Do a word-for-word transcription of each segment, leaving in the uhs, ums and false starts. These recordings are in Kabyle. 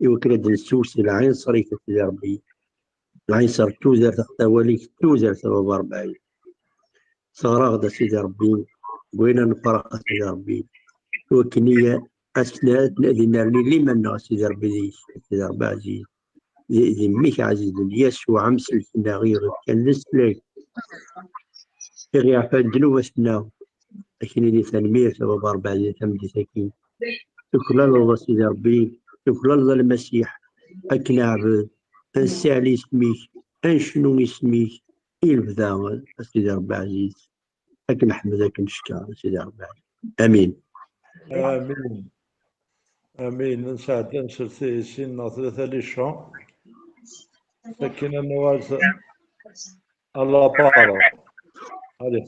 i wakken ad d-nessewsed lɛinṣer-ik, a Sidi Ṛebbi. Lɛinṣer n tudert, ɣef wawal-ik n tudert, a Baba Ṛebbi. Sɣer-aɣ-d, a Sidi Ṛebbi, deg wayen ad nefreḥ, a Sidi Ṛebbi, i wakken i, ad s-, ad nerni liman-nneɣ, a Sidi Ṛebbi, deg-k, a Sidi Ṛebbi ɛziz. Di, di mmi-k ɛzizen, Yasuɛ, amsellek-nneɣ i ɣ-ifkan leslak, i ɣ-iɛfan ddnubat-nneɣ. Ad k-nini tanemmirt, a Baba Ṛebbi ɛziz, tameddit-agi. Tuklaleḍ, a Sidi Ṛebbi, tuklaleḍ a Lmasiḥ, ad k-neɛbed, ad nessaɛli isem-ik, ad necnu isem-ik i lebda, a Sidi Ṛebbi ɛziz. Ad k-neḥmed, ad k-neckeṛ, a Sidi Ṛebbi ɛziz. Amin. Amin. Amin. Nesɛedda nesres sin neɣ tlata lica. Sakin ad nuɣal s-, à la parole. Allez.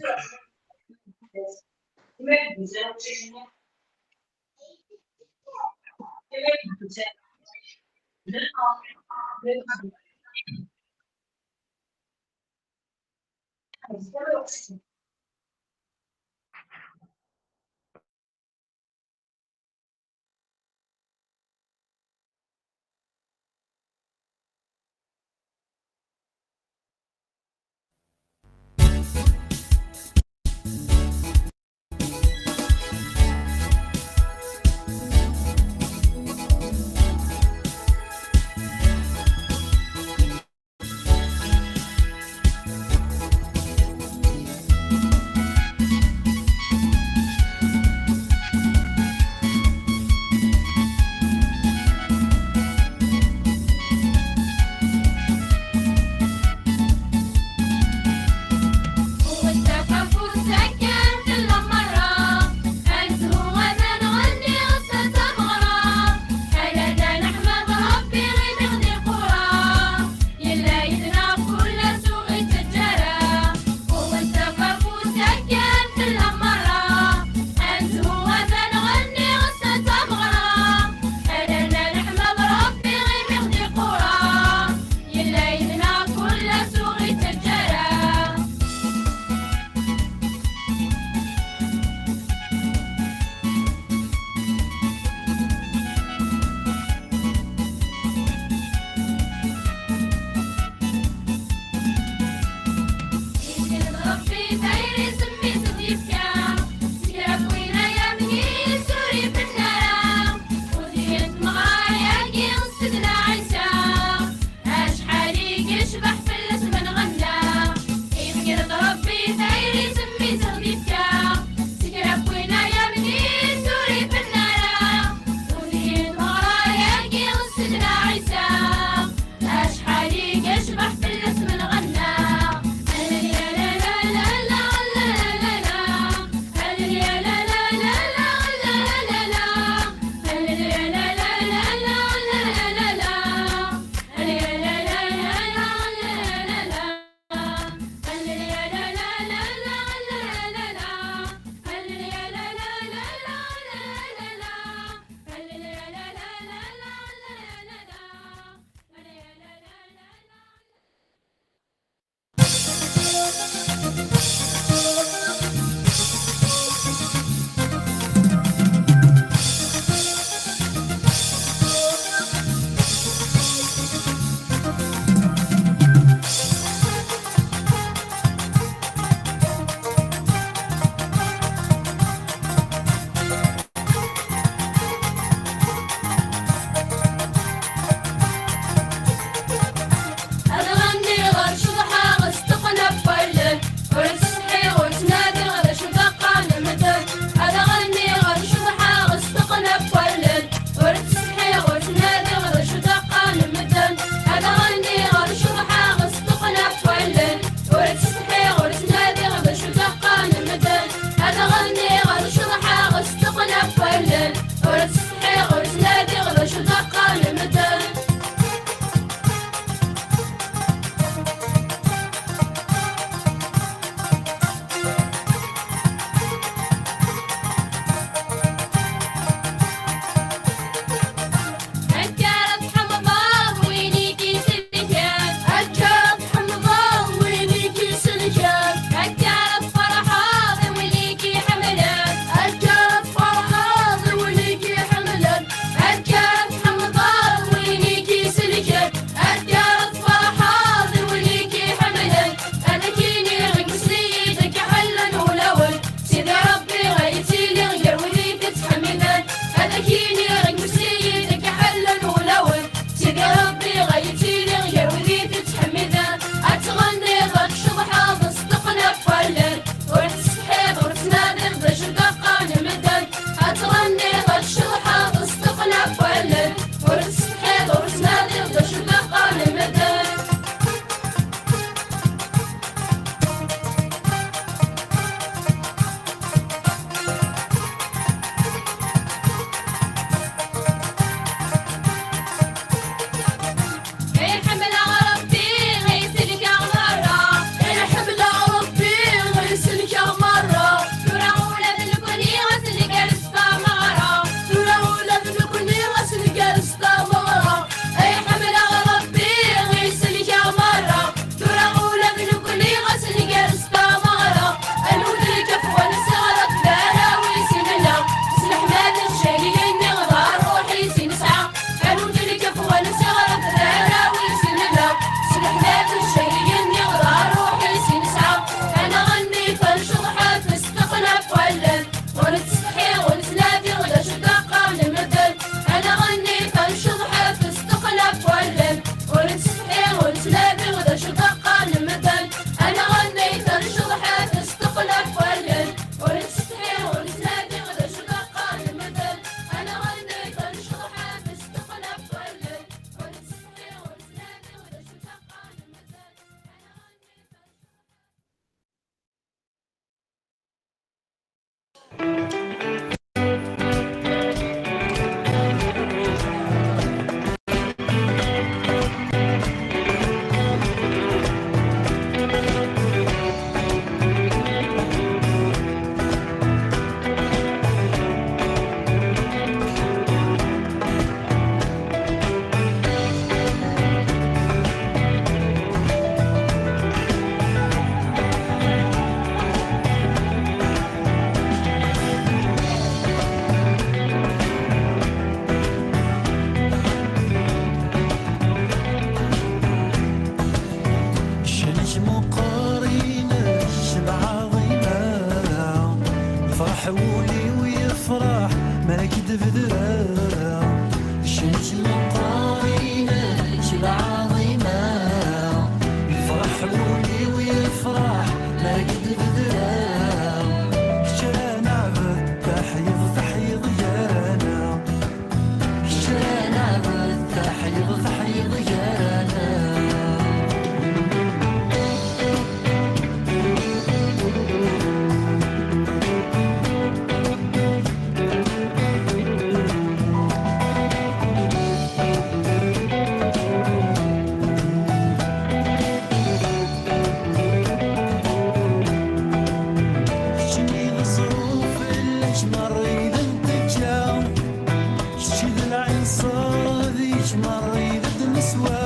Kečč merra d neswa,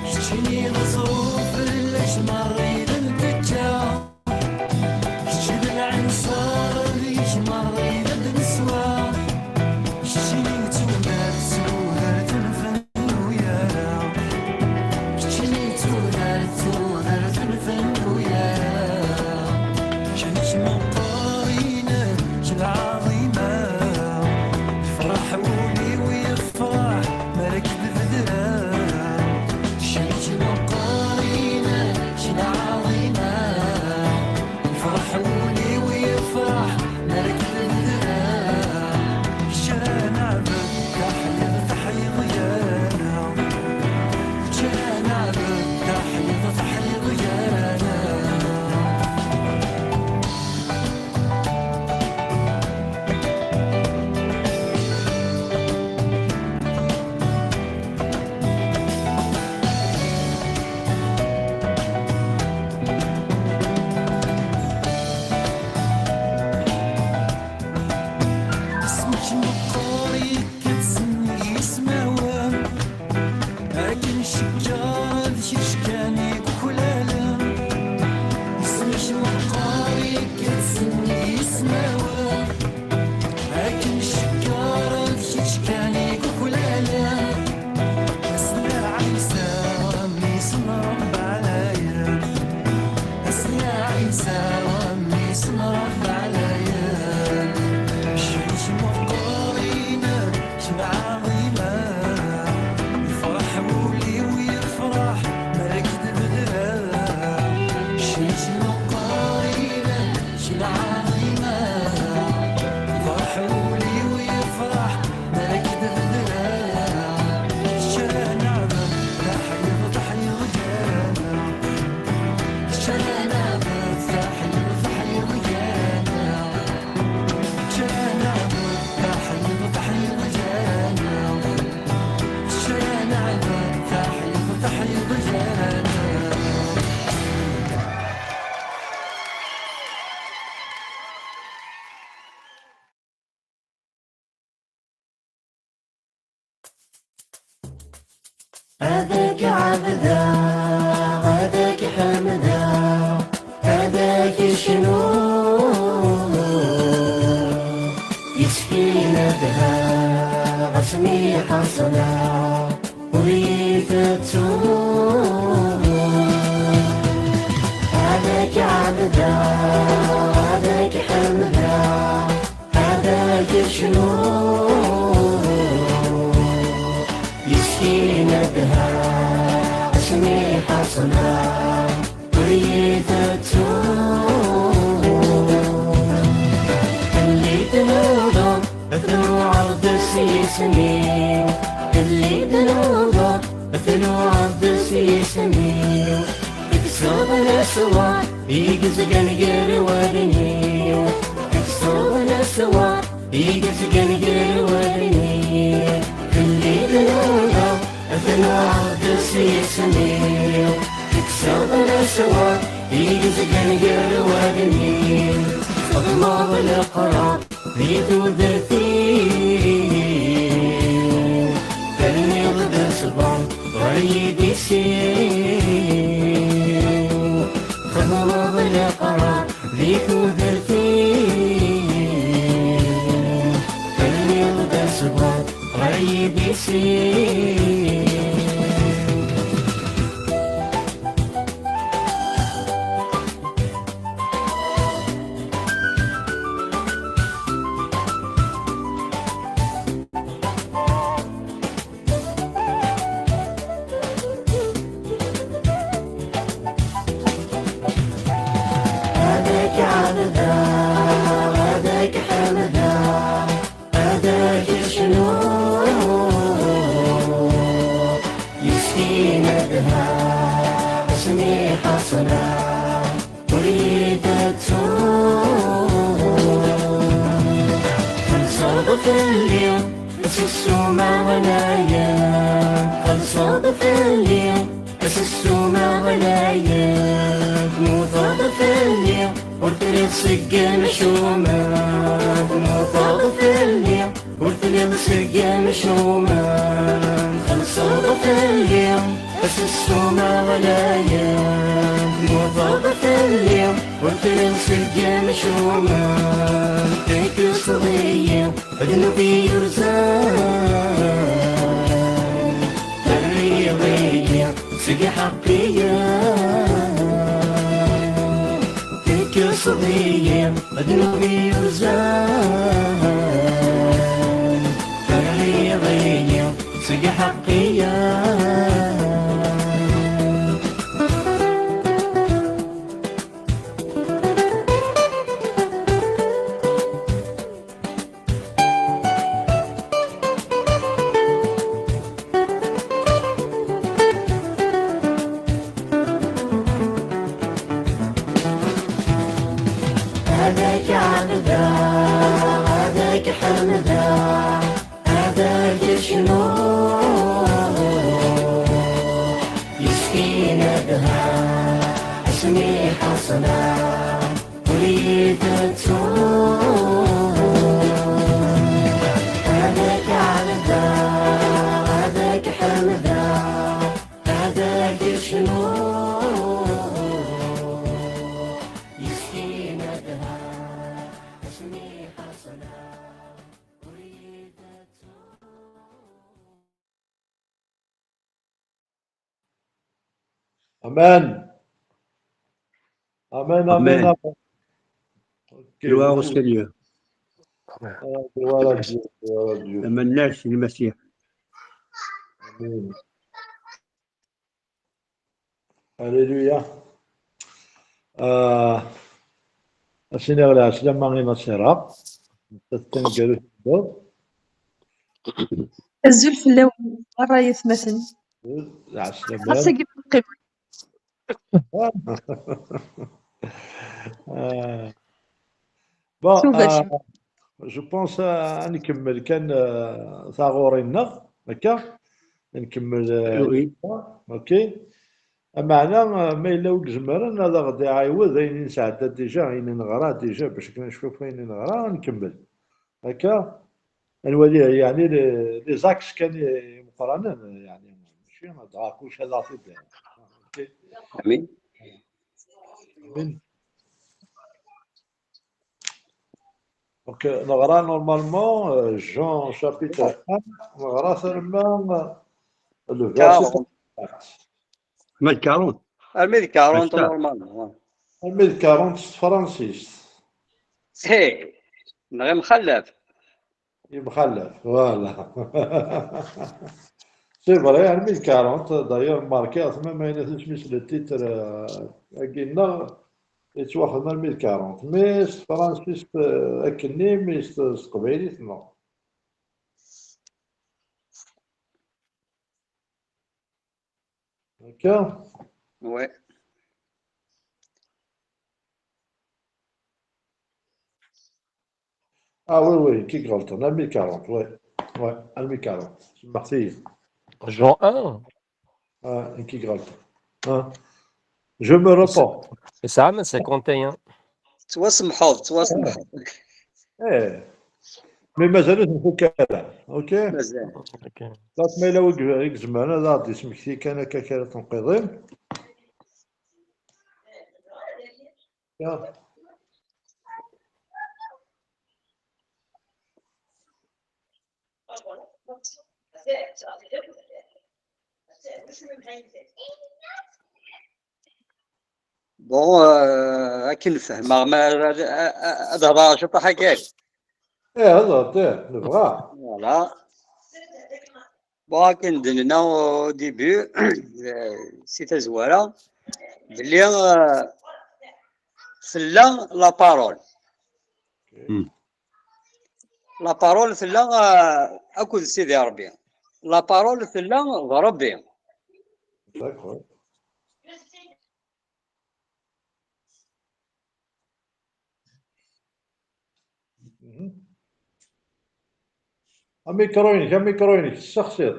keččini d ẓẓruf, fell-ak merra d teǧǧa. Kečč d lɛinṣer, kečč merra d neswa, keččini d tudert, tudert n fennu yara. Keččini d tudert, tudert n fennu yara. Kečč meqqar-inek, kečč lɛaḍima. Yefreḥ wul-iw, yefreḥ mi ara k-d-bedreɣ. Kečč meqqar-inek, kečč lɛaḍima. Yefreḥ wul-iw, yefreḥ mi ara k-d-bedreɣ. Kečč ara neɛbed, taḥyiḍ, taḥyiḍ gar-aneɣ. Kečč ara neɛbed, taḥyiḍ, taḥyiḍ gar-aneɣ. Isem-ik meqqer, yekka-d s yismawen. Akken cekkeṛ d kečč kan i yuklalen. Isem-ik meqqer, yekka-d s yismawen. Akken cekkeṛ d kečč kan i yuklalen. Asla Ɛisa, mmi-s n Ṛebbi ɛlayen. Asla Ɛisa, mmi-s n Ṛebbi ɛlayen. Cci-k meqqer-inek, lɛaḍima. Yefreḥ wul-iw, yefreḥ mi ara k-d-bedreɣ. Cci-k meqqer-inek, lɛaḍima. Yefreḥ wul-iw, yefreḥ mi ara k-d-bedreɣ. Kečč ara neɛbed, taḥyiḍ, taḥyiḍ gar-aneɣ. Kečč ara neɛbed, taḥyiḍ, taḥyiḍ gar-aneɣ. Ad k-ɛebdeɣ, ad k-ḥemdeɣ, ad k-cnuɣ. Yeskin ad dheɣ asmi ḥaṣleɣ, ur yi-tettuɣ. Ad k-ɛebdeɣ, ad k-ḥemdeɣ, ad k-cnuɣ. Yeskin ad dheɣ asmi ḥaṣleɣ, ur yi-tettuɣ. Telli tnuḍeḍ, tnuɛeḍ s yisem-iw. Telli tnuḍeḍ, tnuɛeḍ s yisem-iw. Tekkseḍ leswar i yezgan gar wallen-iw. Tekkseḍ leswar i yezgan gar wallen-iw. Telli tnuḍeḍ, tnuɛeḍ s yisem-iw. Tekkseḍ leswar i yezgan gar wallen-iw. Txedmeḍ leqrar di tudert-iw, terniḍ-d ṣṣber ɣer yidis-iw. Txedmeḍ leqrar di tudert-iw, terniḍ-d ṣṣber ɣer yidis-iw. Ad k-ɛebdeɣ, ad k-ḥemdeɣ, ad k-cnuɣ. Yeskin ad dheɣ asmi ḥaṣleɣ, ur yi-tettuɣ. Txellṣeḍ fell-i s ssuma ɣlayen. Txellṣeḍ fell-i s ssuma ɣlayen. Temmuteḍ fell-i, ur telliḍ seg yimcumen. Temmuteḍ fell-i, ur telliḍ seg yimcumen. Laya, tmuteḍ fell-i, ur trin seg amcum. Tekkeṣṣeḍ-iyi, ddnub-i yurzan. Terriḍ-iyi seg ḥeqq-i. Tekkeṣṣeḍ-iyi, ddnub-i yurzan. Terriḍ-iyi seg ḥeqq-i. Ad k-ɛebdeɣ, ad k-ḥemdeɣ, ad k-cnuɣ. Yeskin ad ha asmi ḥeṣleɣ, ur iyi-tettuɣ. Ad k-ɛebdeɣ, ad k-ḥemdeɣ, ad k-cnuɣ. Yeskin ad ha asmi ḥeṣleɣ, ur iyi-tettuɣ. Amen. Amen, amen, Amen. Amen. Ok, Gloire au merci. Seigneur. Ah, gloire à Dieu, gloire à Dieu. Amen, merci, merci. Amen. Alléluia. Ah, a Seigneur, la Seigneur, Marie, ma sera. Azul fell-awen, a ṛṛay atmaten. Ɛeslama. Ɣas agi teqqim. Ah. Bon, tuba euh, je pense, euh, ad nkemmel kan, euh, taɣuri-nneɣ, akka? Ad nkemmel, euh, oui. Ok. Ameɛna, euh, ma yella wi izemren ad aɣ-d-iɛiwed ayen i nesɛedda déjà, ayen i neɣra déjà, bac akken ad necfu ɣef wayen i neɣra, ad nkemmel. Akka, ad nwali, yeɛni, les, les axes kan imeqqranen, yeɛni, mačči dɣa kullec ad aɣ-t-id. Ok. Amin. Amin. Donc, euh, neɣra normalement, euh, Jean chapitre un, neɣra arma, euh, le verset quarante. Ma d quarante. Armi d quarante, ass-a. Normalement, ouais. Armi d quarante s tefransist. Si, neɣ imxallaf. Imxallaf, voilà. C'est vrai, armi d quarante, d'ailleurs, marqué, même, ayen asmi s le titre, euh, agi-nneɣ, yettwaxdem armi d quarante. Mais s tefransist, euh, akkenni, mais s, s teqbaylit, non. Akka? Ouais. Ah oui, oui, nekk i iɣelṭen, armi d quarante, ouais. Ouais, armi d quarante. Semmḥet-iyi. Jean un. Ah, nekk i iɣelṭen. Ah. Je me repens. Yesɛa cinquante et un. Ttwasemḥeḍ, ttwasemḥeḍ. Eh. Mais mazal-it nfuk ara, ok? Mazal. Ok. Donc, ma yella wi i izemren ad aɣ-d-ismekti kan akka kra n tenqiḍin. Ya. Bon, euh, akken fehmeɣ, ma ad, ad, ad hedreɣ ciṭuḥ akka. Eh, hedret, eh, nebɣa. Voilà. Bon, akken d-nenna au début, euh, si tazwara, belli, euh, tella la parole. Hmm. La parole tella, euh, akked Sidi Rebbi. La parole tella d Rebbi. D'accord. Mhm. Amikru-inek, amikru-inek, tessexsiḍ.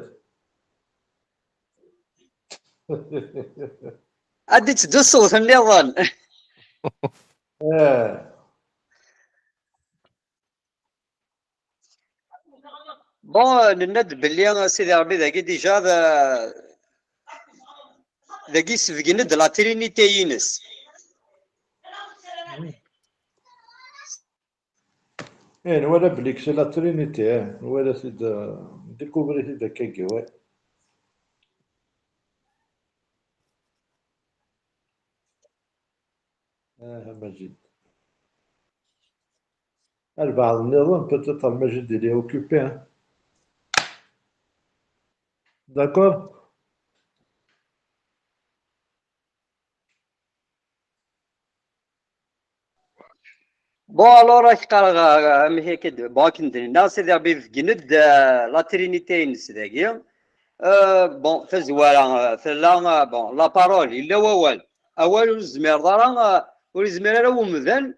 Ad d-itteddu ṣṣut nniḍen. Eh. Bon, nenna-d belli Sidi Rebbi dagi déjà d, Dagi yessebgen-d la trinité-ines. Eh, nwala belli c'est la trinité, eh. Nwala-t-id, eh, découvrir-t-id akkagi, ouais. Ah, Majid. Albaɛḍ nniḍen, peut-être Majid il est occupé, hein. D'accord? Bon, alors, ad k-qqareɣ, euh, amek akka d-, bon, akken d-nenna, Sidi Ṛebbi ibeggen-d, euh, la trinité-ines dagi. Euh, bon, tazwara, euh, tella, euh, bon, la parole, yella wawal. Awal ur nezmir ara, euh, ur yezmir ara umdan,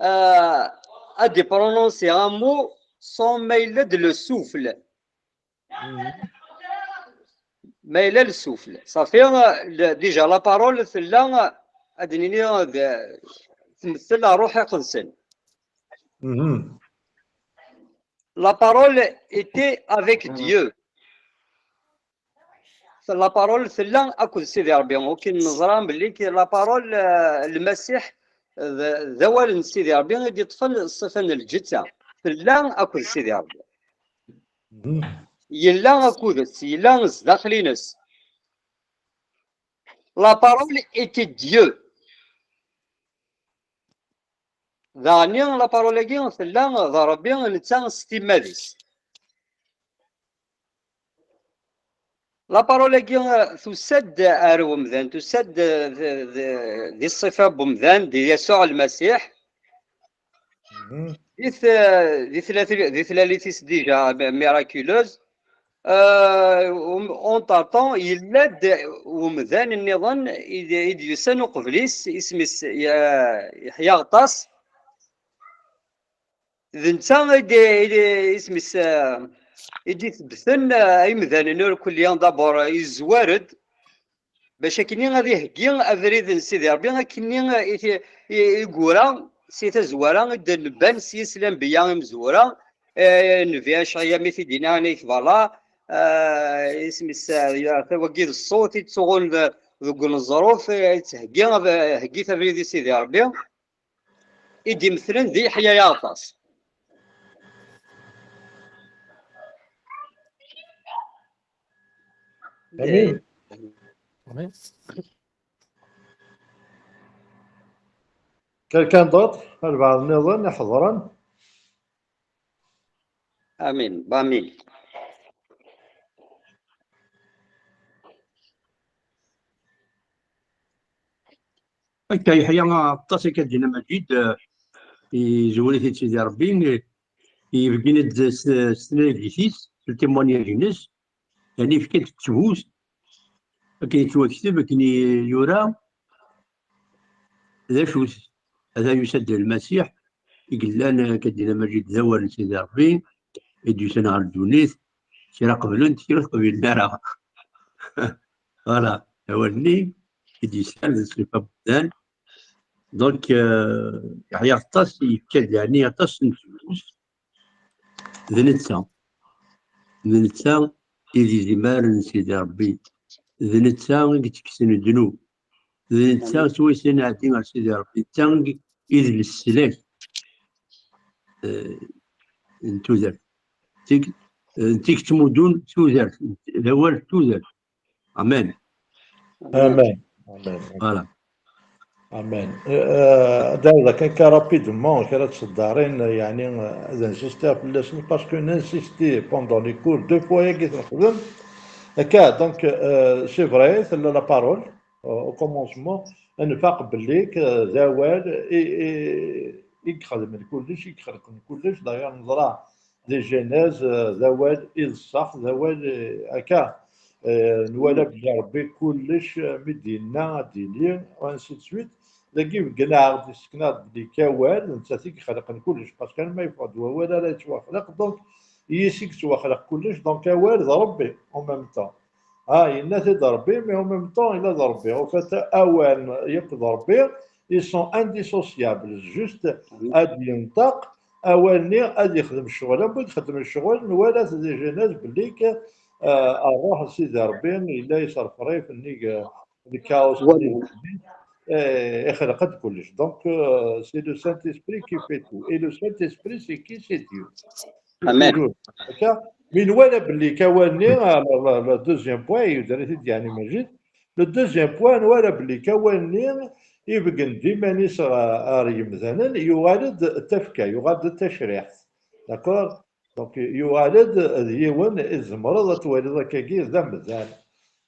euh, ad d-iprononsi un mot sans ma yella-d le souffle. Ma yella le souffle. Safi, euh, le, déjà, la parole, tella, ad nini, euh, tmettel ṛṛuḥ iqedsen. La parole était avec Dieu. La parole tella akked Sidi Ṛebbi. Akken neẓra belli ke la parole, euh, Lmasiḥ, d, d awal n Sidi Ṛebbi i d-iṭṭfen ṣṣifa n lǧetta. Tella akked Sidi Ṛebbi. Yella akked-s, yella zdaxel-ines. La parole était Dieu. Daɣen, la parole-agi tella d Ṛebbi, netta s timmad-is. La parole-agi, eh, tusa-d ar wemdan, tusa-d, eh, d, d, di ṣṣifa n wemdan, di Yasuɛ Lmasiḥ. Di t-, di tlati-, di tlalit-is déjà miraculeuse. Euh, um, entre-temps, yella-d wemdan nniḍen i d, i d-yusan uqbel-is, isem-is Ya-, Yeḥya Aɣeṭṭas. D netta i d, i d, isem-is, eh, i d-itebbten, eh, imdanen irkelli, d'abord, eh, yezwar-d, bac akkenni ad iheggi abrid n Sidi Ṛebbi, akkenni i t-, i, i yura si tazwara i d-nban s yis lanbeyya imezwura, eh, nnbi Acɛaya mi t-id-yenna, amek bala, eh, isem-is, eh, wagi d ṣṣut i ttsuɣun d-, deg uneẓruf, eh, yettheggi, eh, heggit abrid i Sidi Ṛebbi. I d-imetlen d Yeḥya Aɣeṭṭas. Amin. Amin. Quelqu'un d'autre? Albaɛḍ nniḍen iḥeḍren? Amin. Amin. Akka, Yeḥya Aɣeṭṭas, akka d-yenna Maǧid, eh, izwel-it-id Sidi Ṛebbi, eh, yebgin-d s, s tnagit-is, s le témoignage-ines, yani yefka-d ttbut, akken yettwakteb, akken i yura, d acu-t? Ata yusa-d Lmasiḥ, i yellan, akka d-yenna Maǧid, d awal n Sidi Ṛebbi, i d-yusan ɣer ddunit, kra qeblen-t, kra ur qbilen ara. Voilà, awal-nni i d-yeslan d ṣṣifa n umdan. Donc, euh, yeɛya aṭas, yefka-d, yeɛni, aṭas n tmurt. D netta. D netta i d izimar n Sidi Ṛebbi. D netta i yettekksen ddnub. D netta s wayes i nɛeddi ɣer Sidi Ṛebbi. D netta i d leslak, eh, n tudert. Tig-, eh, n tig ttmuddun tudert, d awal n tudert. Amen. Amen. Amen. Voilà. Amen. Euh, euh, Daoud, kan, kan rapidement, kra n tseddarin, yeɛni, euh, ad insistiɣ fell-asen, parce que n'insiste pendant les cours deux fois, yagi t-nexdem. Akka, donc, euh, c'est vrai, tella la parole, euh, au commencement, nfaq belli, euh, d awal i, i, i ixedmen kullec, i ixelqen kullec. D'ailleurs, neẓra di Genèse, euh, d awal i d ṣṣeḥ, d awal, euh, akka. Euh, nwala belli Ṛebbi kullec, euh, mi d-yenna ad d-yili, ainsi de suite. Dagi ibeggen-aɣ-d, yessken-aɣ-d belli k awal, d nettat i ixelqen kullec, parce que alma yeffeɣ-d wawal ara yettwaxleq, donc yis i yettwaxleq kullec, donc awal d Ṛebbi en même temps. Ah, yenna-t-id Ṛebbi, mais en même temps, yella d Ṛebbi. En fait, awal yakk d Ṛebbi, ils sont indissociables. Juste, ad yenṭeq, awal-nni ad yexdem ccɣel. Am win ixeddmen ccɣel, nwala-t di Genèse belli k, euh, Ṛṛuḥ n Sidi Ṛebbi yella yesserfrif nnig, euh, Lkaos-nni, eh, ixleq-d kullec. Donc, euh, c'est le Saint-Esprit qui fait tout. Et le Saint-Esprit, c'est qui? C'est Dieu. Amen. Toujours. Akka. Mi nwala belli kawal-nni, ah, le, le, le deuxième point, yuder-it-id yeɛni Majid, le deuxième point, nwala belli kawal-nni ibeggen-d iman-is ɣer, ɣer yemdanen, yuɣal-d d tafekka, yuɣal-d d tacriḥt. D'accord? Donc, yuɣal-d d yiwen i tzemreḍ ad twaliḍ akkagi d amdan.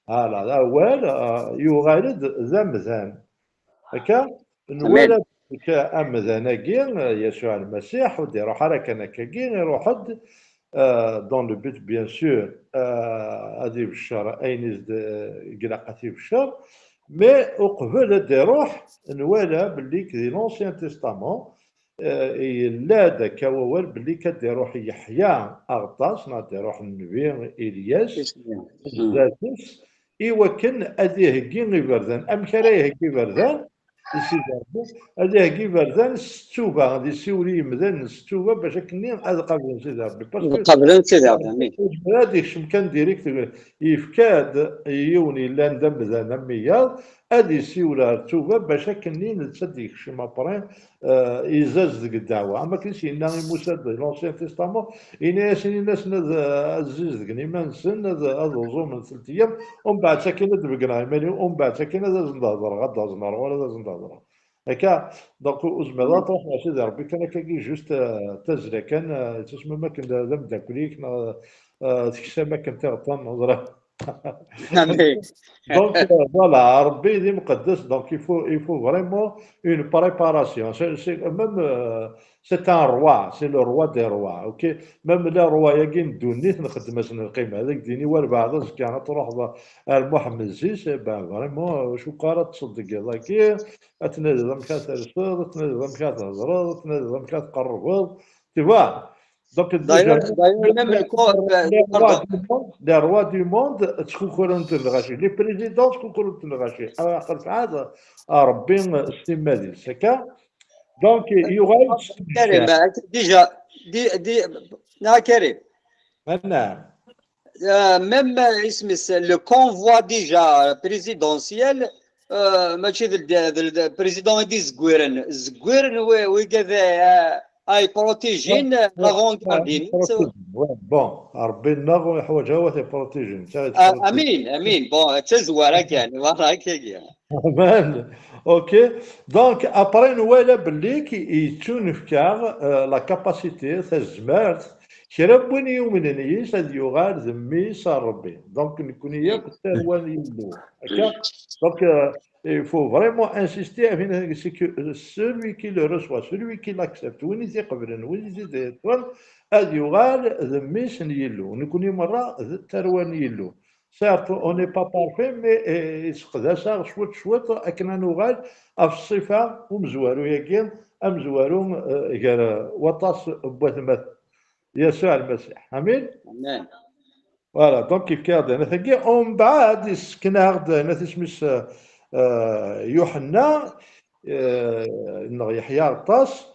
Voilà, awal, ah, yuɣal-d d amdan. Akka, nwala amdan-agi, Yasuɛ Lmasiḥ, ur d-iruḥ ara kan akkagi, iruḥ-d, euh, dans le but, bien sûr, euh, ad ibeccer ayen i s-d-, ilaq ad t-ibeccer, mais uqbel ad d-iruḥ, nwala belli di l'Ancien Testament, euh, yella-d akka wawal belli kad iruḥ Yeḥya Aɣeṭṭas, neɣ ad d-iruḥ nnbi Ilyas, zdat-s, i wakken ad iheggi iberdan. Amek ara iheggi iberdan? I Sidi Ṛebbi, ad iheggi iberdan s ttuba, ad isiwel i yimdanen s ttuba, bac akkenni ad qablen Sidi Ṛebbi. Parce que qablen Sidi Ṛebbi, amin. Ur yezmir ad ikcem kan direct, yefka-d i yiwen yellan d amdan am wiyaḍ, ad isiwel ar ttuba, bac akkenni netta ad ikcem après, euh, izaz deg ddeɛwa. Am akken i s-yenna i Musa di l'Ancien Testament, yenna-yasen, yenna-asen ad, ad zizdigen iman-nsen, ad, ad uẓumen telt ayyam, umbeɛd sakin ad d-beggneɣ iman-iw, umbeɛd sakin ad asen-d-hedreɣ, ad d-aẓen ar ɣur-i, ad asen-d-hedreɣ. Akka, donc, ur zmireḍ ad truḥeḍ ɣer Sidi Ṛebbi kan akkagi, juste, euh, tazzla kan, euh, yettasem am akken d, d ameddakel-ik, neɣ, euh, teksam akken tiɣeṭṭen, neẓra. Amin. Donc, euh, voilà, Ṛebbi d imqeddes, donc il faut, il faut vraiment une préparation. C'est, c'est même, euh, c'est un roi, c'est le roi des rois, ok? Même les rois-agi n ddunit nxeddem-asen lqima. Ad ak-d-yini walbeɛḍ azekka ad truḥeḍ ar Muḥemmed Zis, eh ben, vraiment, euh, acu ara teṭṭseḍ deg yiḍ-agi? Ad tnadiḍ amek ara terseḍ, ad tnadiḍ amek ara thedreḍ, ad tnadiḍ amek ara tqerrbeḍ. Tu vois? Donc, d'ailleurs, déjà, d'ailleurs, même le corps, euh, les rois du monde, les rois du monde, ttkukurun-ten lɣaci. Les présidents ttkukurun-ten lɣaci. Ah, aql-aɣ Ṛebbi s timmad-is, akka? Donc, yuɣal Karim, euh, déjà, di, di, ah, Karim. Ah, naam. Euh, même, euh, isem-is, le convoi déjà présidentiel, euh, mačči d, d, d, d président i d-izegwiren. Zegwiren wi, wigad, euh, ay protégin, euh, l'avant-garde. Ouais, bon, Ṛebbi-nneɣ ur yeḥwaǧ ara ad t-iprotégin. Ah, amin, amin. Bon, d tazwara kan, voilà, akkagi. Aman. Ok. Donc, après, nwala belli ki-, yettunefk-aɣ, euh, la capacité, tazmert, kra n win yumnen yis ad yuɣal d mmi-s n Ṛebbi. Donc, nekkni yakk d tarwa n Yillu. Akka? Donc, euh, il faut vraiment insister, c'est que celui qui le reçoit, celui qui l'accepte, win i t-iqeblen, win i t-id-yeṭṭfen, ad yuɣal d mmi-s n Yillu. Nekkni merra d tarwa n Yillu. Certes, on n'est pas parfait, mais, eh, yesseqdac-aɣ cwiṭ cwiṭ akken ad nuɣal ɣef ṣṣifa umezwaru-agi, amezwaru, eh, gar, eh, waṭas n watmaten, Yasuɛ Lmasiḥ. Amin? Amin. Voilà, donc yefka-aɣ-d anat-agi, umbeɛd yessken-aɣ-d anat isem-is, eh, eh, Yuḥenna, eh, neɣ Yeḥya Aɣeṭṭas,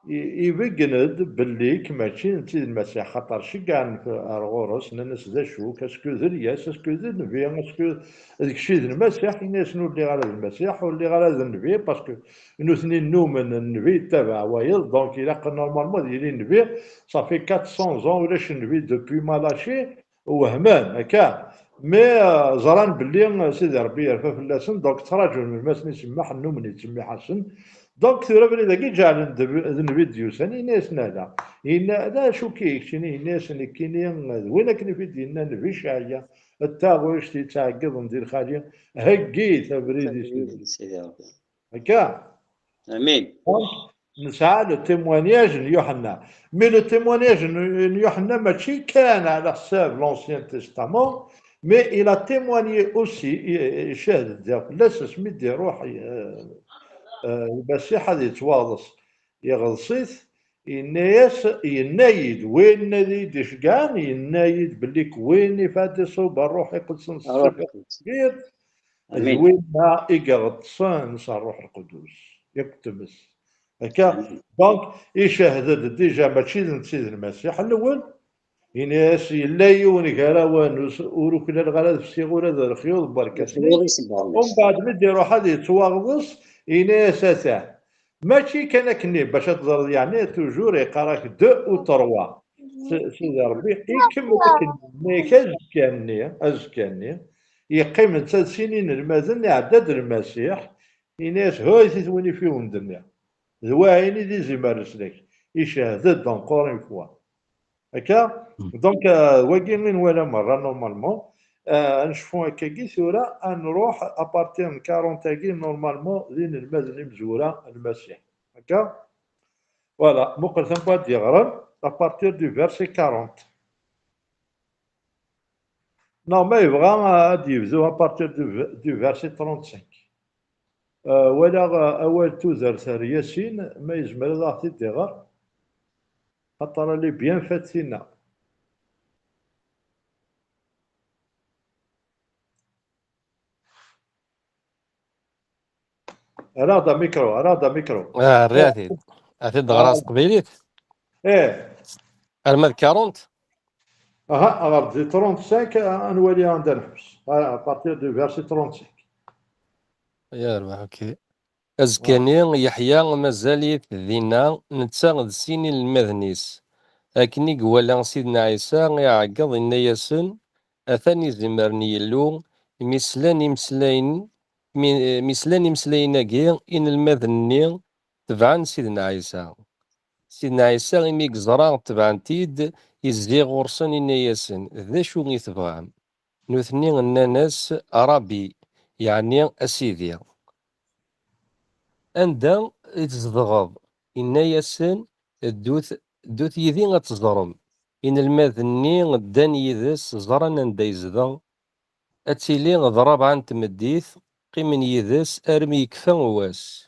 i-, ibeggen-d belli mačči netta i d Lmasiḥ, xaṭer ceggɛen ar ɣur-s, nnan-as d acu-k, est-ce que d Lyas, est-ce que d nnbi, est-ce que d kečč i d Lmasiḥ? Ini-asen ur lliɣ ara d Lmasiḥ, ur lliɣ ara d nnbi, parce que nutni nnumen nnbi yettabaɛ wayeḍ, donc ilaq normalement ad yili nnbi, ça fait quatre cents ans ulac nnbi depuis Malachie, wehmen, akka. Mais, euh, ẓran belli, euh, Sidi Ṛebbi yerfa fell-asen, donc ttraǧun melmi asen-isemmeḥ, nnumen yettemmiḥ-asen. Donc tura abrid-agi ǧeɛlen d, d nnbi d-yusan, yenna-yasen ala. Yenna, d acu-k keččini? Yenna-yasen nekkini d win akken i t-id-yenna nnbi Ceɛya, d taɣect yettɛeggiḍen di lxali, heggit abrid i Sidi Ṛebbi. Akka? Amin. Donc, nesɛa le témoignage n Yuḥenna. Mais le témoignage n, n Yuḥenna mačči kan ɛla ḥsab l'Ancien Testament, mais il a témoigné aussi, i-, icehhed-d diɣ fell-as asmi d-iruḥ, eh, eh, Lmasiḥ ad yettwaɣḍes, yeɣḍes-it, yenna-yas, yenna-yi-d, win ad iyi-d-iceggɛen, yenna-yi-d belli k-, win ifad iṣub Ṛṛuḥ Iqedsen s ṣṣifa d winna i iɣeṭṭsen s Ṛṛuḥ Lqudus, yakk tmes. Akka, donc, icehhed-d déjà mačči d netta i d Lmasiḥ n lewwel, Ini-as, yella yiwen gar-awen, ur s-, ur uklaleɣ ara ad fsiɣ ula d lexyuḍ n werkas-nni. Umbeɛd mi d-iruḥ ad yettwaɣḍes, ini-as, ata. Mačči kan akkenni, bac ad teẓreḍ, yeɛni, toujours yeqqar-ak deux ou trois. S-, Sidi Ṛebbi, ikemmel akkenni, yenna-yak azekka-nni, azekka-nni, yeqqim netta d sin inelmaden, iɛedda-d Lmasiḥ, ini-as, hoyt-it win ifiwen-d-nni. D wayen i d izimer leslak. Icehhed-d encore une fois. Akka? Donc, euh, wagi i nwala merra, normalement. Euh, ad necfu akkagi tura, ad nruḥ à partir n quarante-agi, normalement, d inelmaden imezwura n Lmasiḥ. Akka? Voilà, muqel tampa ad d-yeɣren, à partir du verset quarante. Neɣ ma yebɣa, euh, ad d-yebdu à partir du, du verset trente-cinq. Euh, walaɣ, euh, awal tudert ar Yasin, ma yezmer ad aɣ-t-id-iɣer, xaṭer elle est bien faite tinna. Err-aɣ-d amikru, err-aɣ-d amikru. Ah, rriɣ-t-id. Ad t-id-ɣreɣ s teqbaylit? Eh. Arma d quarante? Aha, ɣer di trente-cinq, ah, ad nwali anda neḥbes. Ah, à partir du verset trente-cinq. Ya rrbeḥ, ok. Azekka-nni, Yeḥya mazal-it dinna, netta d sin inelmaden-is. Akken i iwala Sidna Ɛisa iɛeggeḍ, inna-yasen, atan izimer n Yillu, mi slan imeslayen, mi, mi slan imeslayen-agi, inelmaden-nni tebɛen Sidna Ɛisa. Sidna Ɛisa, imi yeẓra tebɛen-t-id, izzi ɣur-sen, inna-yasen, d acu i tebɣam? Nutni nnan-as, a Ṛabi, yeɛni a Sidi. Anda i tzedɣeḍ? Inna-yasen, ddut, ddut yid-i ad teẓrem. Inelmaden-nni ddan yid-s, ẓran anda yezdeɣ. Ad tili d rrabɛa n tmeddit, qqimen yid-s armi yekfa wass.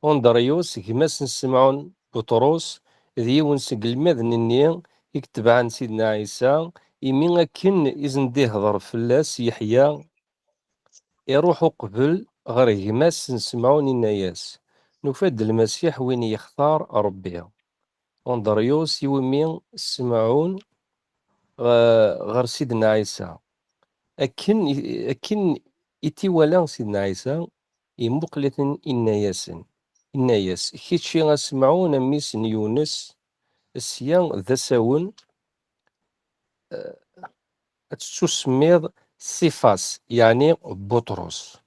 Undaryus, gma-s n Semɛun Buṭrus, d yiwen seg lmaden-nni i itebɛen Sidna Ɛisa, imi akken i sen-d-ihder fell-as Yeḥya, iruḥ uqbel ɣer gma-s n Semɛun, inna-yas, nufa-d Lmasiḥ win yextar Ṛebbi. Undaryus, iwumi Semɛun ɣ-, ɣer Sidna Ɛisa. Akken i, akken i t-iwala Sidna Ɛisa, imuqel-iten, inna-yasen, inna-yas, kečči a Semɛun, a mmi-s n Yunes, sya d asawen, eh, ad tettusemmiḍ Sifas, yeɛni Buṭrus.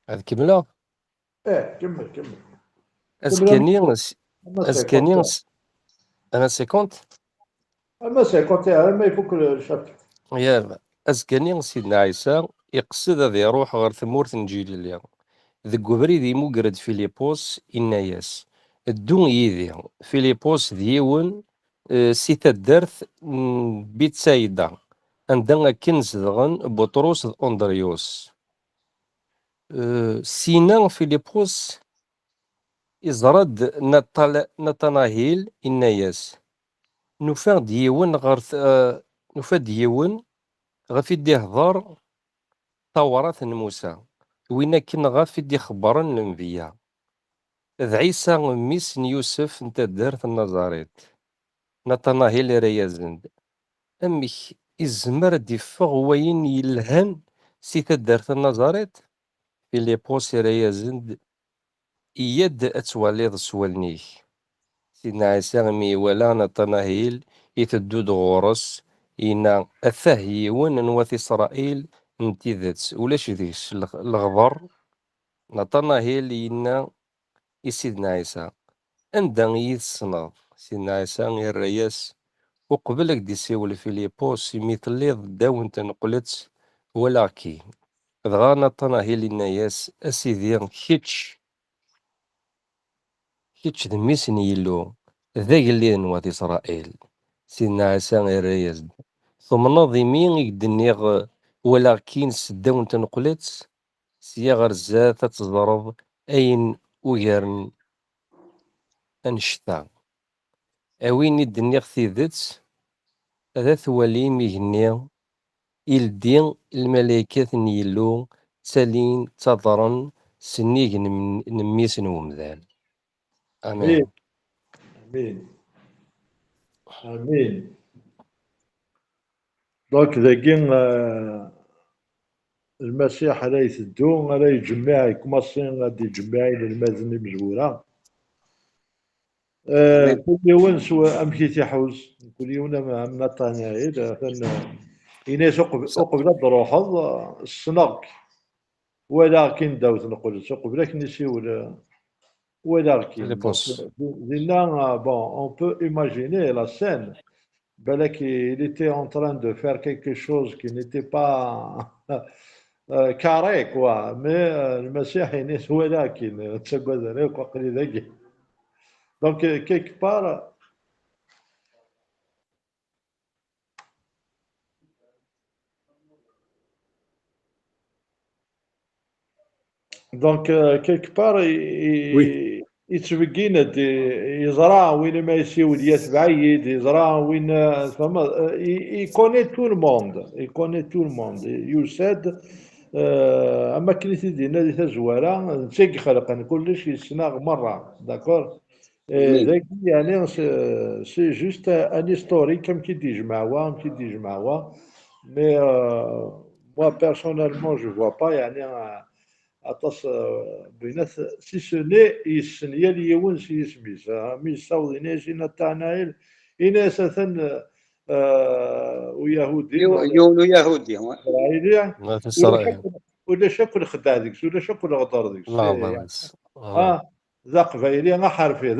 Ad kemmleɣ? Eh, kemmel, kemmel. Azekka-nni, ama s-, azekka-nni, cinquante, s-, ama cinquante? Ama cinquante, arma ifuk le chapitre. Ya, azekka-nni, Sidna Ɛisa iqsed ad iruḥ ɣer tmurt n Ǧilili. Deg ubrid, imuger-d Filipus, inna-yas, ddu yid-i. Filipus d yiwen, eh, si taddart n Bitsayda, anda akken zedɣen Buṭrus d Undaryus. Eh, sina Filipus iẓra-d Natal-, Natanahil, inna-yas, nufa-d yiwen ɣer t-, eh, nufa-d yiwen ɣef i d-ihder Tawrat n Musa, win akken ɣef i d-ixebbren lenbiya. D Ɛisa, mmi-s n Yusef n taddart n Naẓarit. Natanahil irra-yasen-d, amek izmer ad d-iffeɣ wayen yelhan si taddart n Naẓarit? Filipus irra-yasen-d, iyya-d ad twaliḍ s wallen-ik. Sidna Ɛisa, imi iwala Natanahil iteddu-d ɣur-s, yenna, atah yiwen n wat Isṛayil n tidet, ulac deg-s leɣ-, leɣder. Natanahil yenna i Sidna Ɛisa, anda i yi-tessneḍ? Sidna Ɛisa irra-yas, uqbel ad k-d-isiwel Filipus, imi telliḍ ddaw n tneqlet, walaɣ-k-in. Dɣa Natanahil inna-yas, a Sidi, kečč, kečč d mmi-s n Yillu, d agellid n wat Isṛayil. Sidna Ɛisa irra-yas-d, tumneḍ imi i k-d-nniɣ, walaɣ-k-in s ddaw n tneqlet? Sya ɣer zdat ad teẓreḍ ayen ugaren annect-a. A win i d-nniɣ tidet, ad twalim igenni ileddi, lmalaykat n Yillu ttalin, ttaḍren s nnig n, n mmi-s n wemdan. Amin. Amin. Amin. Amin. Donc, dagi, euh, Lmasiḥ ara iteddu, ara iǧemmeɛ, ikumasi ad d-iǧemmeɛ inelmaden imezwura. Euh, kul yiwen s wa-, amek i t-iḥuz, kul yiwen am, am Nathanaël, atan, euh, ini-as uqbel, uqbel ad d-truḥeḍ, euh, ssneɣ-k. Walaɣ-k-in ddaw tneqlet, uqbel ad k-nisiwel, euh, walaɣ-k-in. Donc, di-, dinna, euh, bon, on peut imaginer la scène. Balak, il était en train de faire quelque chose qui n'était pas, euh, carré, quoi. Mais, euh, Lmasiḥ ini-as walaɣ-k-in, ur ttagad ara akk, aql-i dagi. Donc, euh, quelque part, Donc, euh, quelque part, i, i, yettbeggin-d, i, yeẓra win i ma yessiwel yatbeɛ-iyi-d, yeẓra win, euh, tfehmeḍ, euh, il, il connaît tout le monde, il connaît tout le monde. Yusa-d, euh, am akken i t-id-yenna di tazwara, netta i ixelqen kullec, yessen-aɣ merra, d'accord? Et dagi, yeɛni, c'est, c'est juste un historique, amek i d-yejmeɛ wa, amek i d-yejmeɛ wa. Mais, euh, moi, personnellement, je vois pas, yeɛni, euh, aṭas, euh, n winat, si ce n'est yessen yal yiwen s yisem-is. Ah, mi yessaweḍ, ini-as i Nathanaël, ini-as atan, euh, Uyahudi, yiwen Uyahudi, wa. Israili, ulac akk, ulac akk lexdeɛ deg-s, ulac akk leɣder deg-s. Ah, d aqbayli aḥerfi.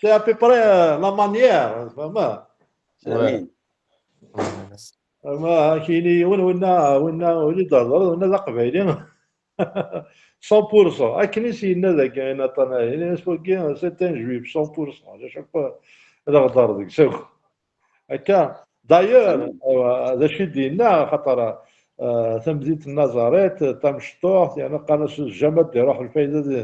C'est à peu près, euh, la manière, tfehmeḍ? Ma ak-yini yiwen, winna, winna ur d-ihder, winna d aqbayli. Cent pour cent. Akken i s-yenna dagi i Nathanaël, yenna-as wagi, c'est un juif, cent pour cent. Ulac akk leɣder deg-s akk. Akka, d'ailleurs, euh, d acu i d-yenna, axaṭer, euh, tamdint n Nazaret, tamecṭuḥt, yeɛni qqaren-as jamais ad d-iruḥ lfayda di,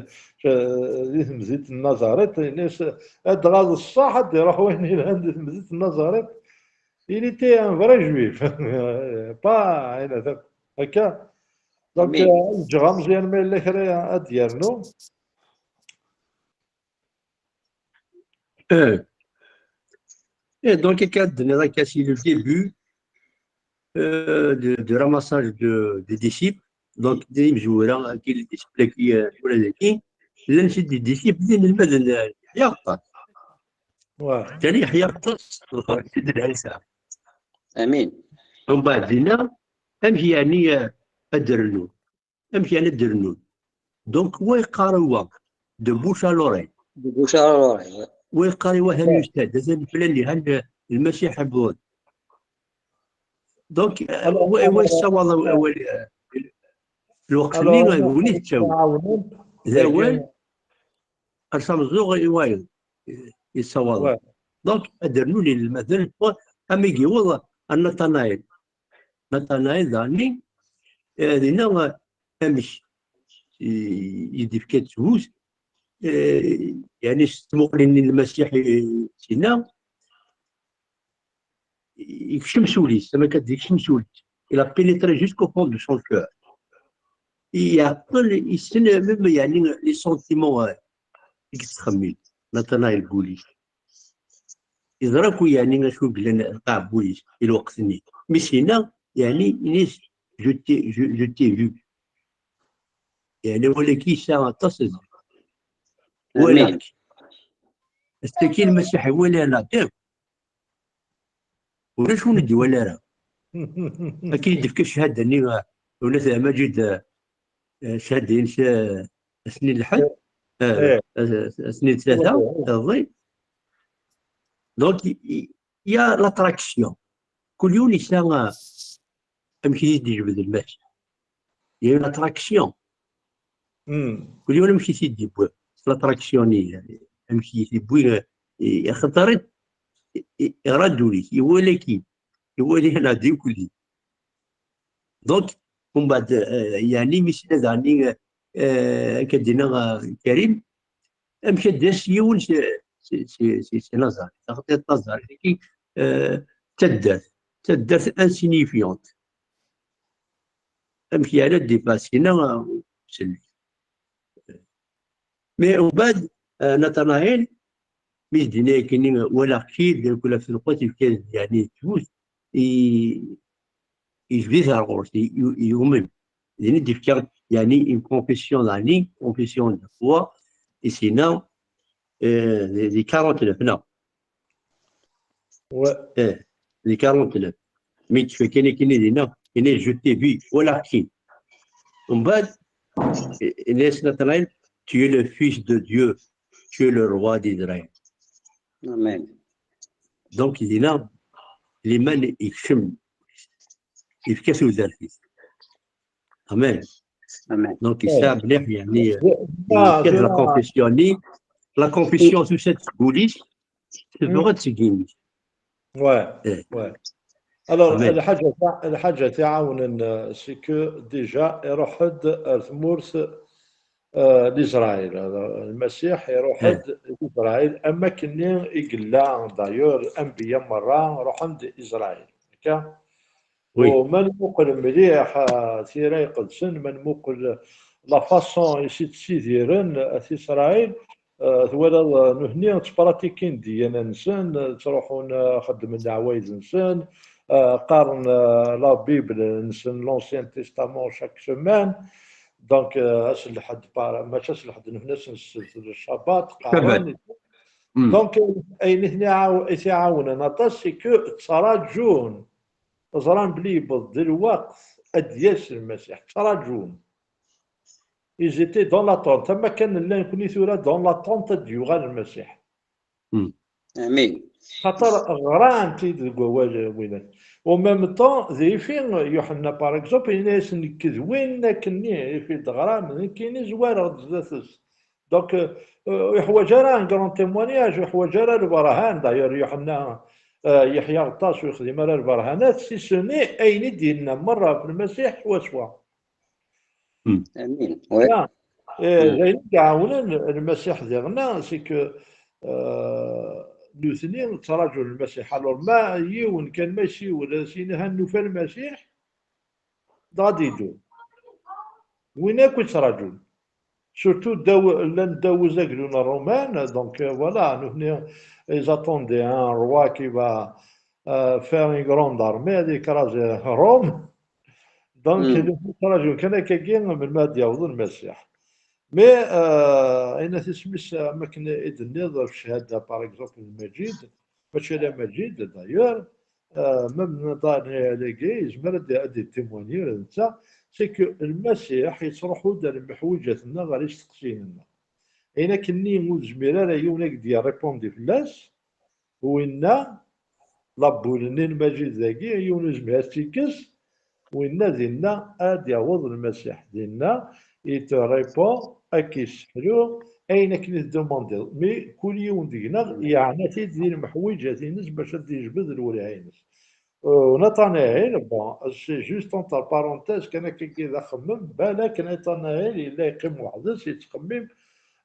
di temdint n Nazaret, yenna-as, dɣa d ṣṣeḥ ad d-iruḥ wayen yelhan di temdint n Nazaret. Il était un vrai juif. Pas ayen akka. Donc, euh, ǧǧeɣ Meẓyan ma yella kra ad d-yernu. Eh. Eh, donc, akka d-tenniḍ akka, c'est le début, euh, de, de ramassage de, des disciples. Donc, d imezwura, akkin, les disciples-agi, euh, tura dagi, llan c'est des disciples, d inelmaden, euh, Yeḥya Aṭṭas. Kan Yeḥya Aṭṭas, Sidna Ɛisa. Amin. Umbeɛd dinna, amek yeɛni, euh, ad d-rnun? Amek yeɛni ad d-rnun? Donc, wa yeqqar i wa, de bouche à l'oreille. De bouche à l'oreille, ouais. Wa yeqqar i wa, han yustad, atan flan-nni, han, euh, Lmasiḥ iwweḍ-d. Donc, euh, wa, wa yessawaḍ aw-, awal, euh, lweqt-nni, alors, d win i tettawi. D awal, ar s ameẓẓuɣ i wayeḍ, euh, yessawaḍen. Ouais. Donc, ad d-rnun inelmaden, am i yewweḍ ar Nathanaël. Nathanaël, daɣen, euh, dinna, euh, amek i, i d-ifka ttbut, eh, yeɛni s tmuɣli n Lmasiḥ, eh, sina, yekcem s wul-is, tama kan yekcem s wul-is. Il a pénétré jusqu'au fond de son cœur. Yeɛqel, yessen même, yeɛni, les sentiments, eh, i yettxemmim Nathanaël deg wul-is. Yeẓra akk, yeɛni, acu yellan lqaɛ n wul-is i lweqt-nni. Mi s-yenna, yeɛni, ini-as, je t'ai, je, je t'ai vu. Yeɛni, wala-k yesɛa aṭas n zzman. Walaɣ-k. Ass-agi Lmasiḥ iwala neɣ? Ulac win i d-iwala ara. Akken i d-tefka ccahada-nni, uh, Ula Maǧid, uh, uh, ccahada-ines, uh, ass-nni n lḥedd, uh, ass-nni n ttlata, iḍelli. Donc, il y a l'attraction. Kul yiwen yesɛa, uh, amek i d-yejbed Lmasiḥ. Il y a une attraction. Kul yiwen amek i t-id-yewwi, s l'attraction-nni, amek i t-yewwi, eh, axaṭer i, i, iɣra ddunit, iwala-k-id, iwala-k-id. Donc, umbeɛd, eh, yeɛni, mi s-yenna daɣen, eh, akka d-yenna, eh, Karim, amek ad d-yas yiwen si, si, si, si, si Nazaret? Axaṭer Nazaret-agi, eh, d taddart, d taddart insignifiante. Amek yeɛni ad d-iffeɣ sina, eh, uselli? Mais umbeɛd, eh, Nathanaël, Mi s-d-yenna akkenni, walaɣ-k-id, akk la fi lqut, yefka-d, yeɛni, tmut, i, yejbed-it ar ɣur-s, i, i, yumen. Din i d-yefka, yeɛni, une confession, yeɛni, confession de foi, i s-yenna, eh, di, di quarante-neuf, neɣ? Ouais. Eh, di quarante-neuf. Mi d-tefka kan akkenni dinna, yenna-yas, je t'ai vu, walaɣ-k-id. Umbeɛd, eh, yenna-yas Nathanaël, tu es le fils de Dieu, tu es le roi d'Israël. Amen. Donc, dinna, liman yekcem, yefka tudert-is. Amen. Amen. Donc, yesɛa mliḥ, yeɛni, yefka-d la confession-nni, la confession tusa-d seg wul-is, tebɣa-d seg yimi-s. Ouais, Eh. Ouais. Alors, Amen. الحاجة تاع الحاجة تاعاون، euh, c'est que déjà يروح-d ar tmurt, euh, l'Israël. Lmasiḥ iruḥ-d l'Israël, am wakken i yella, d'ailleurs, anbiya merra ruḥen-d Israël. Akka? Oui. U ma nmuqel mliḥ, euh, tira iqedsen, ma nmuqel la façon i s-ttidiren, euh, at Israël, euh, twalaḍ, euh, nutni ttpratikin ddiyana-nsen, euh, ttruḥun, euh, xeddmen leɛwayed-nsen, euh, qqaren, euh, la Bible-nsen, l'Ancien Testament chaque semaine. Donc, euh, ass n lḥedd, par-, mačči ass n lḥedd, nutni ass n ssebt, le Shabbat, qqaren. Hmm. Donc, euh, ayen i ten-iɛaw-, i t-iɛawnen aṭas, c'est que ttraǧun, ẓran belli yewweḍ-d lweqt ad d-yas Lmasiḥ, ttraǧun. Ils étaient dans l'attente. Am akken nella nekni tura dans l'attente ad d-yuɣal Lmasiḥ. Amin. Xaṭer ɣran-t-id deg wawal widak. Au même temps, di ifi Yuḥenna, par exemple, yenna-yasen, nekk d win akkenni, ifi d-ɣran, nekkini zwareɣ-d zdat-s. Donc, euh, euh, ur yeḥwaǧ ara un grand témoignage, ur yeḥwaǧ ara lberhan. D'ailleurs, Yuḥenna, euh, Yeḥya Aɣeṭṭas ur yexdim ara lberhanat, si ce n'est ayen i d-yenna merra ɣef Lmasiḥ swaswa. Amin. Oui. Ya. Eh, d ayen i d-iɛawnen Lmasiḥ diɣen, c'est que, euh, nutni ttraǧun Lmasiḥ. Alors, ma yiwen kan ma yessiwel, ad as-yini, ha nufa Lmasiḥ, dɣa ad d-yeddu. Win akk i ttraǧun. Surtout ddaw, llan ddaw uzaglu n Ṛṛuman, donc, euh, voilà, nutni, ils attendaient un roi qui va, euh, faire une grande armée, ad yekrazi Rome. Donc, Mm. nutni ttraǧun kan akkagi melmi ad d-yaweḍ Lmasiḥ. Mais, euh, ayen at isem-is, am akken i d-tenniḍ ɣef cchada, par exemple, n Lmajid, mačči ala Majid, d'ailleurs, euh, même Daniel-agi, yezmer ad d-, ad d-yettimwani ula d netta, c'est que Lmasiḥ yettruḥu-d ar lmeḥwiǧat-nneɣ, ɣer isteqsiyen-nneɣ. Ayen akkenni ur nezmir ara yiwen ad d-yerripundi fell-as, winna, labul-nni n Lmajid dagi, yiwen ur yezmir ad tt-yekkes, winna dinna ad d-yaweḍ Lmasiḥ. Dinna, il te répond, ad k-yesseḥlu ayen akken i tdumandiḍ. Mi kul yiwen deg-neɣ yeɛna-t-id di lmeḥwiǧat-ines bac ad d-yejbed lwelha-ines. Euh, Nathanaël, bon, c'est juste entre parenthèses, kan akkagi d axemmem, balak Nathanaël yella yeqqim weḥd-s, yettxemmim,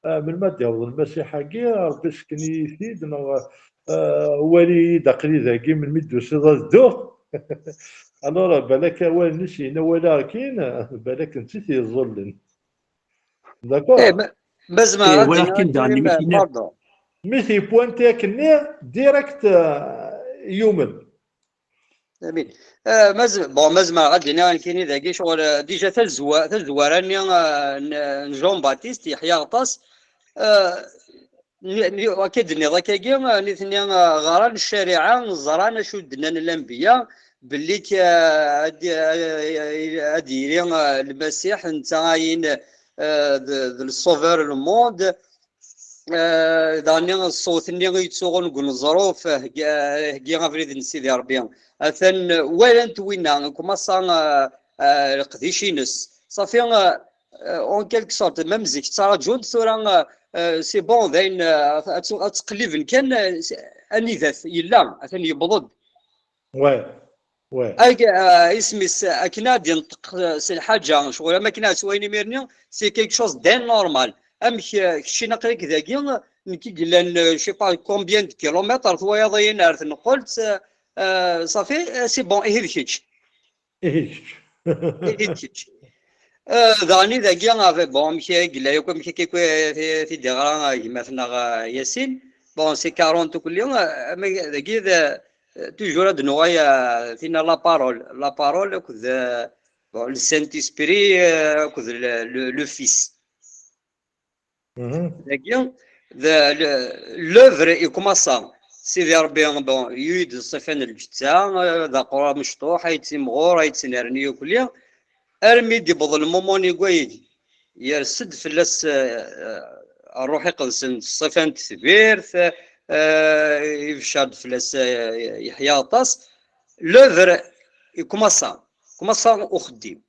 euh, melmi ad d-yaweḍ Lmasiḥ-agi, Ṛebbi sken-iyi-t-id, neɣ, euh, wali-yi-d, aql-i dagi, melmi d-tusiḍ ad dduɣ. Alors, balak awal-nni s-yenna walaɣ-k-in, balak netta i t-yeẓẓullen. D'accord? Eh, ma, ma zemreɣ Eh, ad walaɣ-k-in d-iniɣ daɣen, akkenni, mi t-yenna. Pardon. Mi t-yepwanti akkenni, direct, euh, yumen. Amin. Eh, ma z-, bon, ma zemreɣ ad d-iniɣ nekkini dagi, ccɣel, eh, déjà tazwa-, tazwara-nni, eh, n, n Jean Baptiste, Yeḥya Aɣeṭṭas, eh, n-, n-, akka d-nniḍ akkagi, eh, nitni, eh, ɣran ccariɛa, ẓran acu d-nnan lanbeyya, belli k-, eh, ad, eh, ad yili, eh, Lmasiḥ, netta ayin, eh, d, d le sauveur le monde, eh, daɣen ṣṣut-nni i yettsuɣun deg uneẓruf, eh, heggi, eh, heggi abrid n Sidi Ṛebbi. Atan, eh, walan-t winna, kumaṣa, eh, eh, leqdic-ines. Ṣafi, eh, eh, en quelque sorte, même zik ttraǧun-t, tura, eh, eh, c'est bon, dayen, eh, ad, ad ttqelliben kan, eh, s-, anida-t yella, atan yewweḍ-d. Ouais, ouais. Ag-, ah, isem-is, akken ad d-yenṭeq, eh, s lḥaǧa, ccɣel am akken ad s-wayen imir-nni, c'est quelque chose d'anormal. Amek, eh, keččini aql-ik dagi, nekk i yellan, eh, je sais pas combien de kilomètres, twayeḍ-iyi ar tenqelt, eh, eh, ṣafi, eh, c'est bon, ihi d kečč. Ihi d kečč. Ihi d kečč. Eh, daɣen i dagi, ah, bon, amek i yella yakk, amek akka i t-, t-id-iɣra, eh, gma-tneɣ, eh, Yasin. Bon, c'est quarante kulli, euh, mais dagi d, euh, toujours ad nuɣal, euh, tina la parole, la parole akked, euh, bon, le Saint-Esprit, euh, akked le, le, le Fils. Dagi, d, le, l'œuvre i commença. Sidi Rebbi, bon, yuy-d ṣṣifa n lǧetta, euh, d aqrur amecṭuḥ, ay yettimɣur, ay yettnerni akli, armi d-yewweḍ lmumun igwayeg, yers-d fell-as, euh, Ṛṛuḥ Iqedsen, ṣṣifa n tetbirt, euh, ibeccer-d fell-as, euh, Yeḥya aṭas. L'œuvre i commença, commença uxeddim.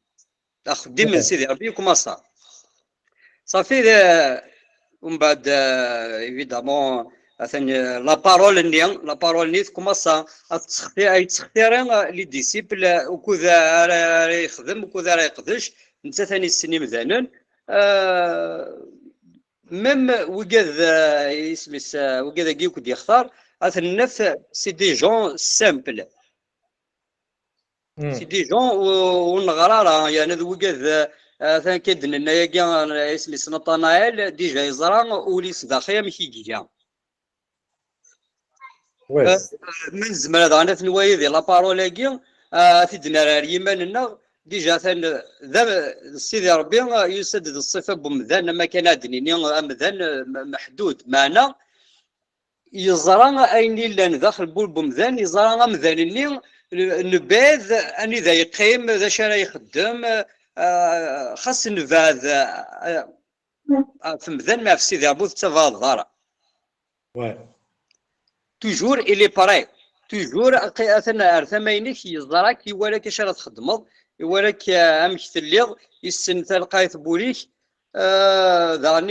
Axeddim n Sidi Rebbi i commença. Safi, euh, umbeɛd, euh, évidemment, atan, euh, la parole-nni, la parole-nni tkumaṣa ad tettexti-, ay tettextiri, euh, les disciples, euh, ukud ara, ara yexdem, ukud ara yeqdec, nettat ad yessen imdanen. Euh, même wigad, euh, isem-is, euh, wigad-agi ukud yextar, ad ten-naf, c'est des gens simples. C'est des gens ur, ur neɣra ara, yeɛni d wigad, euh, atan akka i d-nenna yagi, euh, isem-is Nathanaël, déjà yeẓra ul-is daxi amek i iga. Euh, ma nezmer ad ɣen ad t-nwali di la parole-agi, euh, ad t-id-nerr ar yiman-nneɣ, déjà atan, euh, d am-, d Sidi Rebbi, euh, yusa-d d ṣṣifa n umdan, am akken ad d-nini, euh, amdan, euh, m-, meḥdud, meɛna, yeẓra ayen yellan daxel n wul n umdan, yeẓra amdan-nni n-, nebɛed anida yeqqim, d acu ara ixeddem, euh, xas nebɛed, euh, ɣef umdan, ma ɣef Sidi Rebbi ur tettabaɛdeḍ ara. Toujours, il est prêt. Toujours, aqi-, atan ar tama-inek, yeẓra-k, iwala-k acu ara txeddmeḍ, iwala-k, euh, amek telliḍ, yessen talqayt n wul-ik, euh, daɣen,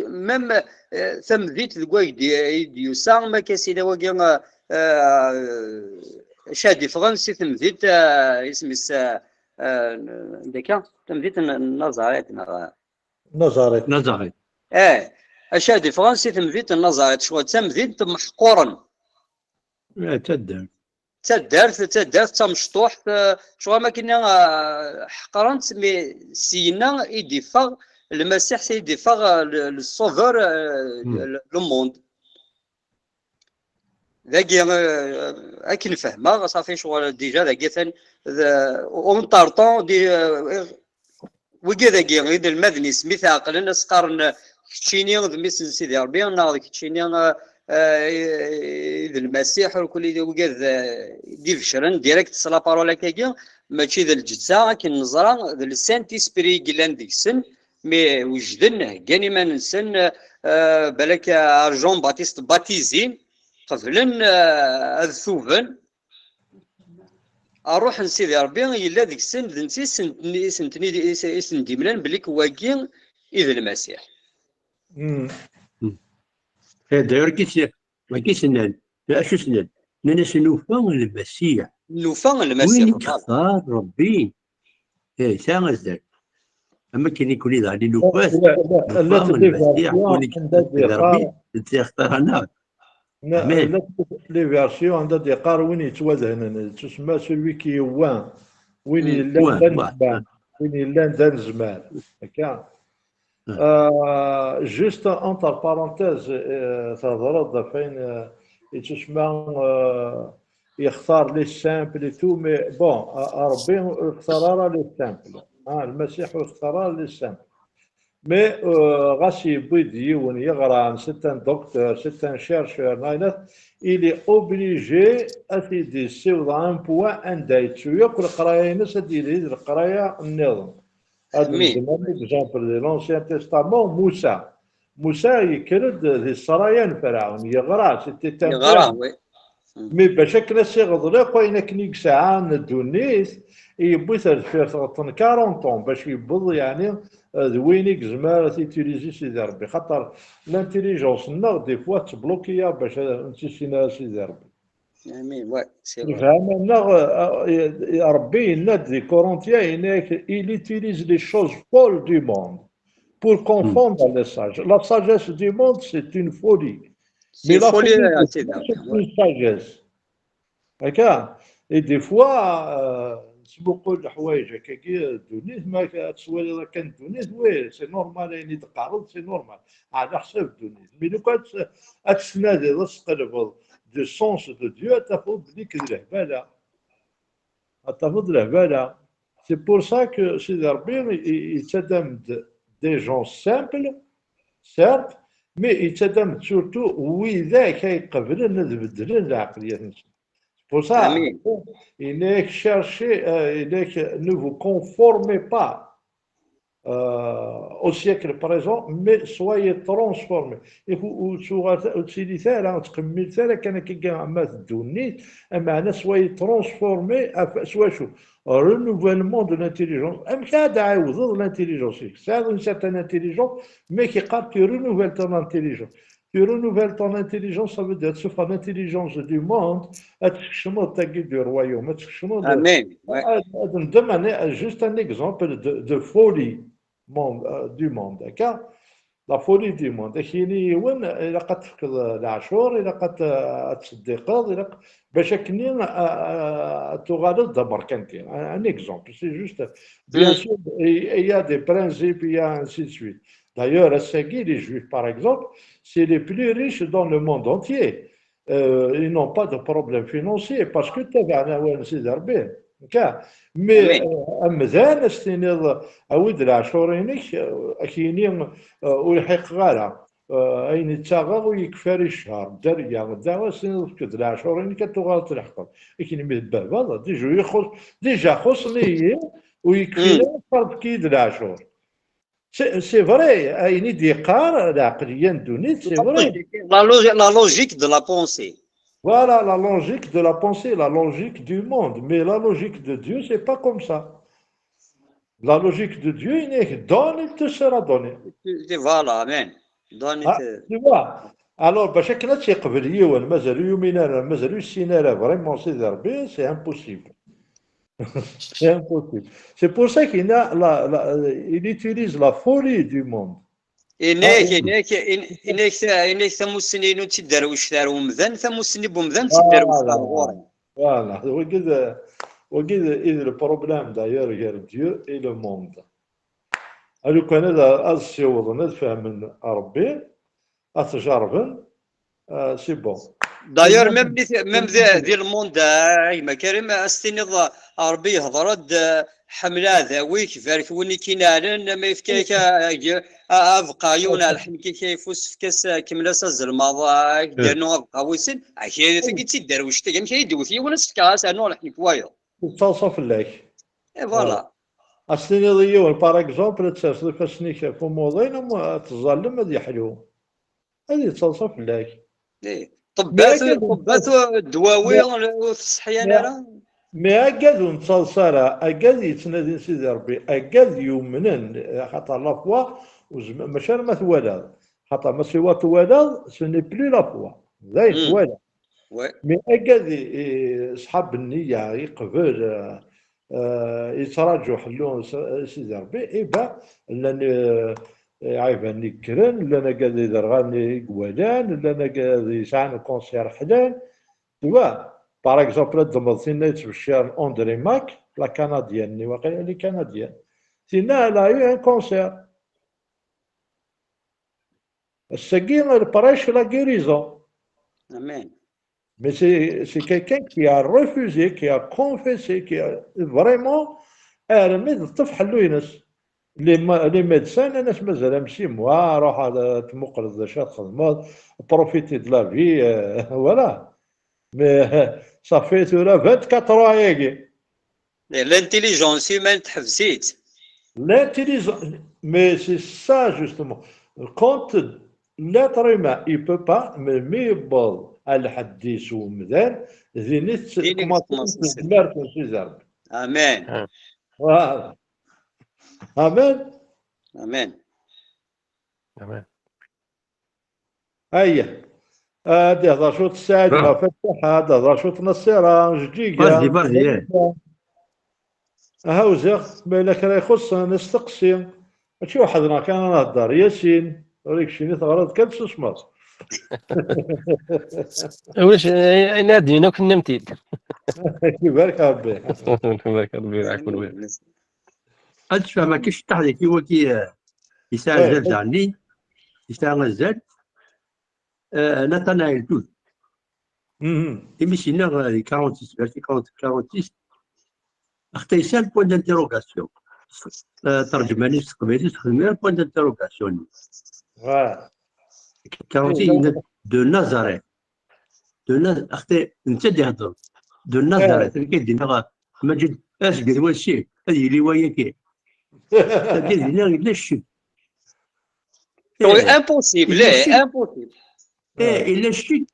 même, euh, tamdint deg wayeg d-, i d-yusa, ma akka s-yella wagi, euh, euh, acu ad d-iffɣen si temdint, euh, isem-is, euh, euh, n-, n-, daka, tamdint n, n Nazaret, neɣ, euh, Nazaret. Nazaret. Eh, acu ad d-iffɣen si temdint n Nazaret, ccɣel d tamdint meḥquren. Eh, d taddart. D taddart, d taddart d tamecṭuḥt, eh, ccɣel am akken, eh, ḥeqren-tt, mi syenna i d-iffeɣ Lmasiḥ, i d-iffeɣ, eh, le, le sauveur, eh, le, le monde. Dagi, eh, akken fehmeɣ, safi ccɣel déjà dagi atan, d, entre temps, di, eh, wigi dagi, inelmaden-is, mi t-ɛeqlen, as-qqaren, keččini d mmi-s n Sidi Rebbi, neɣ d keččini, eh, eh, i d Lmasiḥ, ur kuli d wigi d, eh, d ibecren direct s la parole akkagi, mačči d lǧetta, akken neẓra, d le Saint-Esprit i yellan deg-sen, mi wejden, heggan iman-nsen, eh, balak, eh, ar Jean-Baptiste baptisin, qeblen, eh, ad tuben. Ṛṛuḥ n Sidi Rebbi yella deg-sen, d netta i sen-, i sen-, i sen-d-imlan belli wagi i d Lmasiḥ. Eh, d'ailleurs, wagi s-, wagi s-nnan, acu s-nnan? Nnan-as nufa Lmasiḥ. Nufa Lmasiḥ, win i yextar Rebbi. Eh, yesɛa azal. Am akken i kuli daɣen i nufa-t, nufa Lmasiḥ, win i yextar Rebbi, netta yextar-aneɣ. Llant les versions anda d-yeqqar win yettwadehnen, yettusemma celui qui est oint, win yellan d anezmar, win yellan d anezmar. Akka. Euh, juste entre parenthèses, euh, thedreḍ ɣef wayen, euh, yettusemma, euh, yextar les simples et tout, mais bon, euh, Rebbi ur yextar ara les simples. Ah, Lmasiḥ ur yextar ara les simples. Mais, euh, ɣas yewwi-d yiwen yeɣran, c'est un docteur, c'est un chercheur, neɣ ayen, il est obligé ad t-id-yessiweḍ à un point anda yettu yakk leqraya-ines ad d-yili d leqraya nniḍen. Ad nzem, par exemple, di l'Ancien Testament, Musa. Musa yekker-d di ssraya n Ferɛun, yeɣra, c'était un, yeɣra, oui. Mi bac akken ad s-iɣḍel akk ayen akken i yesɛa n ddunit, yewwi-t ar deffir tɣeṭṭen quarante ans bac yewweḍ, yeɛni, d win i yezmer ad t-utiliser Sidi Rebbi. Xaṭer l'intelligence-nneɣ, des fois, tettbloki-aɣ bac ad, ur nettissin ara Sidi Rebbi. Amin, ouais, c'est vrai. Lefhama-nneɣ, eh, eh, Rebbi yenna-d di Corinthiens, yenna-yak, il utilise les choses folles du monde pour confondre les sages. La sagesse du monde, c'est une folie. Mais la folie, c'est une sagesse. D'accord. Et des fois, euh, Tettmuqul leḥwayeǧ akkagi, ddunit, ma ad twaliḍ akken ddunit, oui, c'est normal, ayen i d-teqqareḍ, c'est normal. Ɛla ḥsab ddunit. Mais lukan ad t-, ad tettnadiḍ, ad teqlebeḍ du sens de Dieu, ad tafeḍ belli d lehbala. Ad tafeḍ lehbala. C'est pour ça que Sidi Rebbi i-, i-, yettadam-d des gens simples, certes, mais yettadam-d surtout widak ay qeblen ad beddlen lɛeqliyat-nsen. C'est pour ça, yenna-yak cherchez, euh, yenna-yak ne vous conformez pas euh, au siècle présent, mais soyez transformés. Ur, ur tettilit ara, ur tettqemmilet ara kan akka am ddunit, ameɛna soyez transformés, s wacu? Renouvellement de l'intelligence. Amek ad tɛiwdeḍ l'intelligence-ik? Tesɛiḍ une certaine intelligence, mais qui, quand tu renouvelles ton intelligence, tu renouvelles ton intelligence, ça veut dire tu fais l'intelligence du monde, ad tkecmeḍ tagi du royaume, ad tkecmeḍ, ad, ad ndem, juste un exemple de, de folie monde, euh, du monde, d'accord? La folie du monde. Ak-yini yiwen, ilaq ad tefkeḍ leɛcur, ilaq ad, ad tettseddiqeḍ, ilaq, bac akkenni, euh, euh, ad tuɣaleḍ d amerkanti. Un, un exemple, c'est juste, bien sûr, il y a des principes, il y a ainsi de suite. D'ailleurs, ass-agi, les Juifs, par exemple, c'est les plus riches dans le monde entier. Euh, ils n'ont pas de problème financier parce que ttabaɛen awal n Sidi Rebbi. Ka. Mais, euh, amdan, ad s-tiniḍ, awi-d leɛcur-inek, euh, ad k-yini, euh, ur lḥiqeɣ ara. Euh, ayen i ttaɣeɣ ur yekfi ara i ccher. Dderya, dderya, ad s-tiniḍ efk-d leɛcur-inek ad tuɣaleḍ tleḥqeḍ. Akken mi tbehbaḍ, déjà ixuṣ-, déjà xuṣṣen-iyi, ur yekfi ara, efk-iyi-d leɛcur. C'est, c'est vrai, ayen i d-yeqqar lɛeqliya n ddunit, c'est vrai. La logique, la logique de la pensée. Voilà, la logique de la pensée, la logique du monde. Mais la logique de Dieu, c'est pas comme ça. La logique de Dieu, il est donné, il te sera donné. Voilà, amen. Donné. Ah, tu vois. Alors, bac akken ad tt-yeqbel yiwen, mazal ur yumin ara, mazal ur yessin ara, vraiment, Sidi Rebbi, c'est impossible. C'est impossible. C'est pour ça qu'il a la, la, il utilise la folie du monde. Inek, ah, inek, inek, inek tamussni-inu d tidderwect ar umdan, tamussni n umdan d tidderwect ar ɣur-i. Voilà. Wagi d, wagi d, i d le problème d'ailleurs gar Dieu et le monde. Alukan ad, ad ssiwḍen, ad fehmen Rebbi, ad t-jerrben, euh, c'est bon. D'ailleurs, même, même di, di le monde, euh, a gma Karim, ad s-tiniḍ, euh, Rebbi yehḍer-d, euh, ḥemmel aɛdaw-ik, barek win i k-ineɛlen, ma yefka-yak, euh, a-, abeqqa, yiwen a leḥnek-ik ayeffus, efk-as, euh, kemmel-as azelmaḍ, euh, ad k-d-rnu abeqqa wissen, ah, kra tagi d tidderwect-agi, amek ay d-iwet yiwen, ad s-fkeɣ, ad s-rnuɣ leḥnek wayeḍ. Yettaḍsa fell-ak. Et voilà. Ad s-tiniḍ i yiwen, par exemple, ad terseḍ ifassen-ik ɣef umuḍin, am, ad teẓẓallem, ad yeḥlu. Ad yettaḍsa fell-ak. Eh, ṭebbat, ṭebbat, ddwawi, ur tesseḥyan ara. Mais agad ur nettaḍsa ara, agad yettnadin Sidi Rebbi, agad yumnen, axaṭer la foi, ur zem-, mačči arma twalaḍ. Xaṭer ma siwa twalaḍ, ce n'est plus la foi. D ayen twalaḍ. Mais agad i, i, ṣṣḥab nniya, yeqbel, euh, euh, yettraǧu ḥellu s, Sidi Rebbi, eh ben, llan, euh, iɛiban i yekkren, llan agad iderɣalen i iwalan, llan agad yesɛan cancer ḥlan. Tu vois, par exemple, ad d-temmeḍ tinna yettbecciren André Mack, la canadienne, i waqila elle est canadienne. Tinna, elle a eu un cancer. Ass-agi, elle prêche la guérison. Amen. Mais c'est, c'est quelqu'un qui a refusé, qui a confessé, qui a vraiment, armi d-teṭṭef ḥellu-ines. Les ma-, les médecins, nnan-as mazal am six mois, ruḥ ad tmuqleḍ d acu ad txedmeḍ, profiter de la vie, euh, voilà. Mais, euh, ça fait tura vingt-quatre ans ayagi. L'intelligence humaine teḥbes-itt. L'intelligence, mais c'est ça justement. Quand l'être humain, il peut pas, mais mi yewweḍ ar lḥedd-is umdan, din i tettmaṣṣa tezmert n Sidi Rebbi. Amen. Voilà. Amen. Amen. Amen. Aya. Ad ihḍer cwiṭ Ssaɛid neɣ Fataḥ, ad ihḍer cwiṭ Nasira, Jeǧǧiga. Bardi, bardi, eh. Aha, uziɣ, ma yella kra ixuṣṣen, asteqsi. Mačči weḥd-neɣ kan ara nehder, Yasin. Ur ikcini teɣriḍ kan, tessusmeḍ. Ulac, eh, ayen ara d-yini akk, tennam-t-id. Ibarek Rebbi. Barka Rebbi, yeɛqel wi. Ad tfehmeḍ akka ciṭṭaḥ deg waki, eh, yesɛa Ouais. Azal daɣen, yesɛa azal, eh, Nathanaël Todd. Mhm. Imi s-yenna, eh, di quarante-six, verset quarante, quarante-six, axta yesɛa le point d'interrogation. Eh, terjman-is s teqbaylit, xedmen point d'interrogation. Ouais. Quarante-six, yenna de Nazareth. De Naz-, axta netta d-ihedder. De Nazareth, nekk d-yenna, Maǧid, asget wasif, ad yili waya kan. Ad yili yella ccek. Oui, impossible, Il est eh, sûr. Impossible. Eh, il est chic.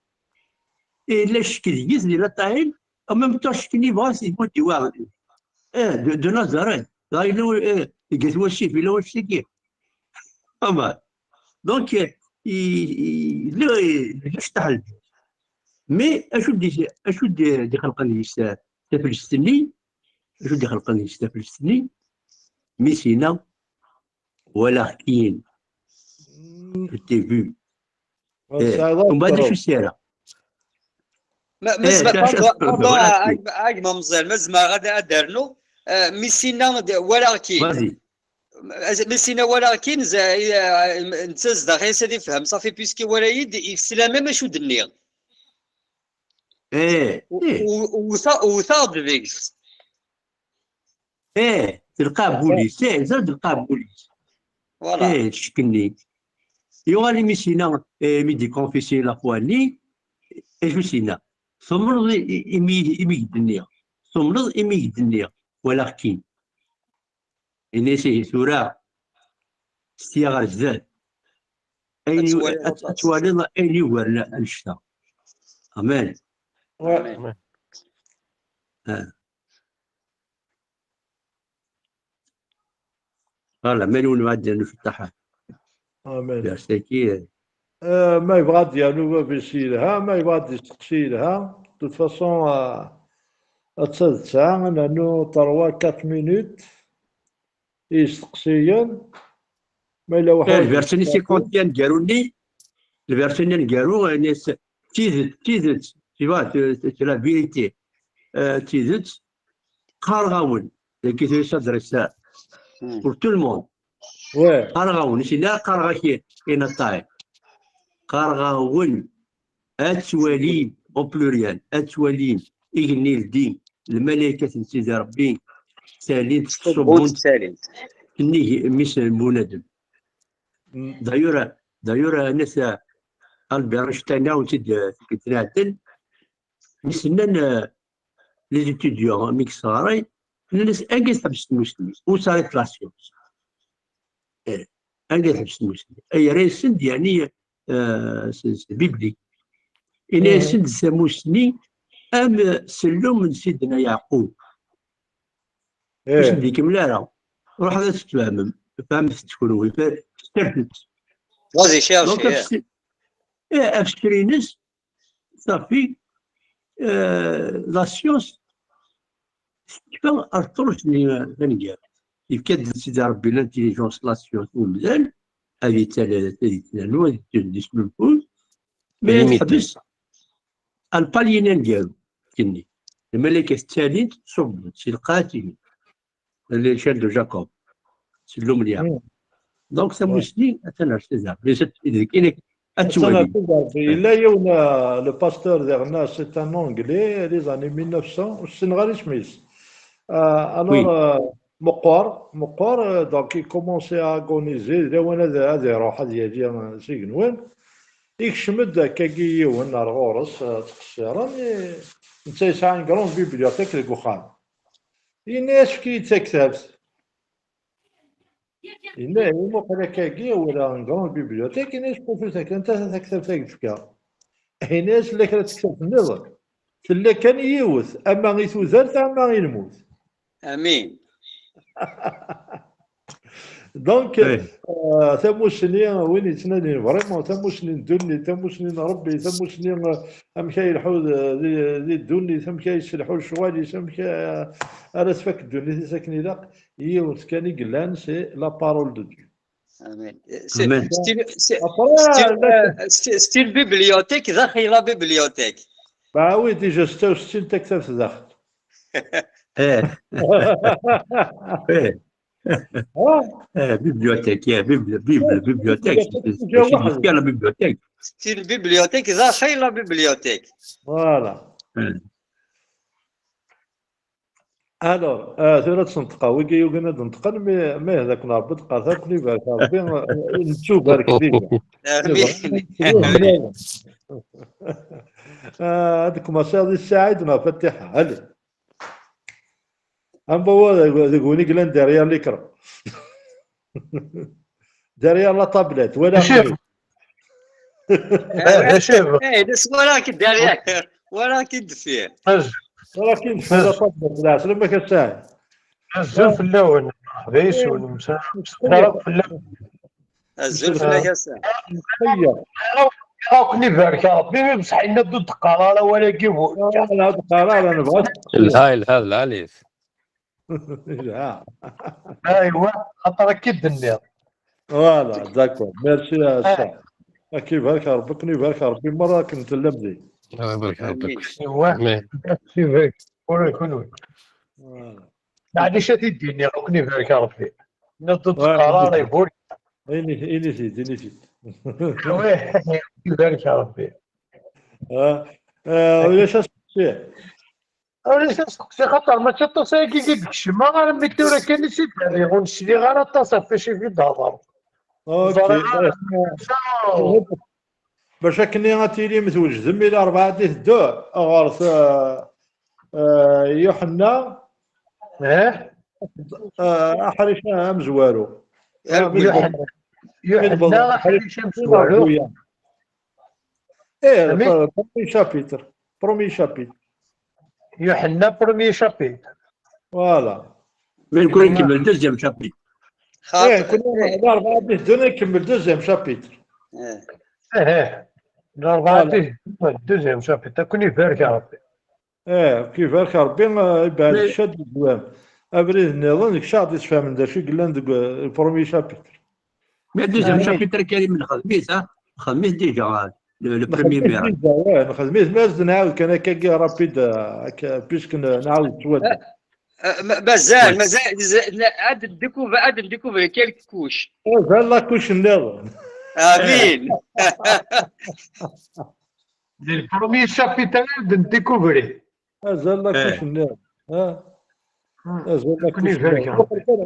Il est chic, il est la taille. En même temps, chic, il va, c'est bon, tu vois. Eh, de, de Nazareth. Là, il est, eh, il est aussi, il est aussi. Ah, bah. Donc, eh, il, il, il est, il est chic. Mais, acu d-, acu d-, d-ixelqen deg-s, eh, taflest-nni, acu d-ixelqen deg-s taflest-nni, mi s-yenna, walaɣ-k-in, je t'ai vu. Eh, umbeɛd acu s-yerra? Ma, ma Eh, zma-, ta-, pardon, ta-, pardon, voilà. a, a, a gma Meẓyan, ma zemreɣ ad, ad d-rnuɣ, eh, mi s-yenna d-, walaɣ-k-in. Vas-y. Mi s-yenna walaɣ-k-in, z-, eh, netta zdaxel-is ad ifhem, safi, puisque iwala-yi-d, yesla même acu d-nniɣ. Eh, U-, eh, u-, wta-, wteɣ-d deg-s. eh, telqaɛ wul-is, eh, ẓer telqaɛ wul-is. Voilà. Eh, ccek-nni. Yuɣal imi s-yenna, eh, mi d-ikonfisi la foi-nni, acu s-yenna? Tumneḍ i, i, imi, imi k-d-nniɣ. Tumneḍ imi k-d-nniɣ. Walaɣ-k-in. Ini-as ihi tura, sya ɣer zdat. Ayen Ad yu-, twaliḍ ad, aṭas. Ad twaliḍ ayen yugaren annect-a. Amen. Ouais. Ah. Voilà, ma nwen ad nfettaḥ. Amen. Verset-agi, Euh, ma yebɣa ad d-yernu baba-s yelha, ma yebɣa ad d-yesteqsi yelha. De toute façon, euh, atta d ssaɛa, ad nernu trois, quatre minutes i yisteqsiyen. Ma yella eh, waḥed le verset-nni cinquante aneggaru-nni, le verset-nni aneggaru, eh, s-, tidet, tidet, tu vois, c'est, c'est la vérité. Euh, tidet, qqareɣ-awen, dagi c'est s'adresse Hmm. pour tout le monde. Ouais. Qqareɣ-awen, mačči la qqareɣ-ak i, i Nathanaël. Qqareɣ-awen, ad twalim, au pluriel, ad twalim, igenni ldi, lmalaykat n Sidi Rebbi, ttalin, Ṣubbun ttṣubbun, ttalin. nnig mmi-s n bunadem. Mm. D'ailleurs, d'ailleurs, Nat Albert Einstein, awen-tt-id, euh, tnadel, mi s-nnan, euh, les étudiants, mi yesɣaray, nnan-as, anga tḥebbes tmusni, où s'arrête la science? Eh, anga tḥebbes tmusni? Ay, yerra-yasen-d, yeɛni, euh, c'est, c'est biblique. Yenna-yasen-d, tamusni am sellum n Sidna Yeɛqub. Ur Eh, sen-d-ikemmel ara. Ruḥet ad tfehmem. Fehmet-tt kunwi. Fe-, stertet. Vas-y, cherche. Donc, afsir, eh, afsir-ines, safi, euh, la science, tekfa ar ṭṭruc n, n nnger. Yefka-d Sidi Rebbi l'intelligence, la science, umdan, ad yettal-, ad yettnernu, ad yetteddu s lmulkut, mais Limité. Teḥbes, al palier n nnger, kenni. Lmalaykat ttalint, ṣubbent, si lqaɛa-ttini. L'échelle de Jacob. Sellum n Yeɛqub. Mm. Donc, tamusni, atan ar César. Mais c'est, deg inek, ad Atan ar twali. César. Yella yiwen, euh, le pasteur diɣen, c'est un anglais, les années mille neuf cents, ur ssineɣ ara isem-is. Euh, alors, Oui. Euh, meqqer, meqqer, euh, donc il commençait à agoniser, d lawan ad, ad iruḥ ad yali, euh, s igenwan. Ikcem-d akkagi yiwen ar ɣur-s, euh, ttqeṣṣiren, i, netta yesɛa une grande bibliothèque deg uxxam. Yenna-yas, efk-iyi-d taktabt. Yenna, imuqel akkagi, wala une grande bibliothèque, yenna-yas, qutu taktabt, anta taktabt ay yefka? Yenna-yas, la kra n tektabt nniḍen. Tella kan yiwet, ama i tudert, ama i lmut. Amin. Donc, Oui. euh, tamusni, win yettnadin vraiment, tamusni n ddunit, tamusni n Rebbi, tamusni, euh, amek ay ileḥḥu d, di, di ddunit, amek ay yesselḥu lecɣal-is, amek, euh, ara tfak ddunit-is akken ilaq, yiwet kan i yellan, c'est la parole de Dieu. Amin. C'est, Amen. c'est, c'est, Après, c'est, la- euh, c'est, c'est une bibliothèque, daxel la bibliothèque. Bah oui, déjà ستة وستين taktabt daxel. Eh. Eh. Eh, bibliothèque, eh, bibli-, bibli-, bibliothèque, c'est, c'est, c'est la bibliothèque. C'est une bibliothèque, la bibliothèque. Voilà. Eh. Alors, euh, tura ad tneṭqeɣ, wigi yugan ad neṭqen, mais, mais hdak n Ṛebbi d-qqar, ad ken-ibarek Ṛebbi, euh, nettubarek deg-m. Amin. Euh, ad commencer di Saɛid neɣ Fatiḥa, allez. Am bawa deg, deg win i yellan derrière l'écran. Derrière la tablette, wala. Eh, d acu? Eh, d acu, wala ki derrière. Wala ki deffir. Wala ki deffir la tablette, la, slama-k a Saɛid. Azul fell-awen. D acu, eh, nemsa-, nemsefham fell-awen. Azul fell-ak a Saɛid. Ad ken-ibarek Ṛebbi, bṣeḥ yenna-d ur d-qqar ara awal-agi bu. Ah, ur d-qqar ara, nebɣa. Yelha, yelha, d lɛali-t. Yelha. Aywa, xaṭer akka i d-tenniḍ. Voilà, d'accord. Merci a Saɛid. Ad k-ibarek Ṛebbi, ad ken-ibarek Ṛebbi merra akken tellam din. Allah ibarek Ṛebbi. Amin. Aywa. Amin. Merci, ibarek. Ula d kenwi. Voilà. Maɛlic ad t-id-iniɣ, ad ken-ibarek Ṛebbi. Nniḍ-d ur d-qqar ara, iburek. Ini-t, ini-t-id, ini-t-id. Awih, ibarek Ṛebbi. Ah, ah, ulac asteqsi. Ulac asteqsi, xaṭer mačči aṭas ayagi i d-kecmeɣ, armi tura kan i s-id-rriɣ, ur nesliɣ ara aṭas ɣef wacu i d-thedreḍ. Ok. Ẓriɣ ara. Bac akken ad tilim twejdem i Larebɛa d-iteddu ɣer t-, eh, Yuḥenna, eh? Eh, aḥric amezwaru. Yuḥenna, Yuḥenna, aḥric amezwaru. Eh, amek? Premier chapitre. Premier chapitre. Yuḥenna, premier chapitre. Voilà. Mais nkun nkemmel deuxième chapitre. Eh, nkun Larebɛa d-iteddun nkemmel deuxième chapitre. Eh, eh. Larebɛa d-iteddun deuxième chapitre. Ad ken-ibarek Ṛebbi. Eh, ad k-ibarek Ṛebbi, eh, ibarek ccadd deg wam. Abrid nniḍen, deg caɣ d-isfehmen d acu i yellan deg, eh, premier chapitre. Mais deuxième chapitre, Karim, nxedm-it, ha? Nxedm-it déjà, le, le premier miracle. Déjà, ouais, nxedm-it, mais ad nɛawed kan akkagi rapide, euh, akka, puisque n-, nɛawed s wadda. Euh, euh, ma-, mazal, mazal, z-, n-, ad ndécouvre, ad ndécouvre quelques couches. Mazal la couche nniḍen. Amin. Le premier chapitre ad ndécouvre. Mazal la couche nniḍen. Ah. Azul a Kuc. Muqel kan,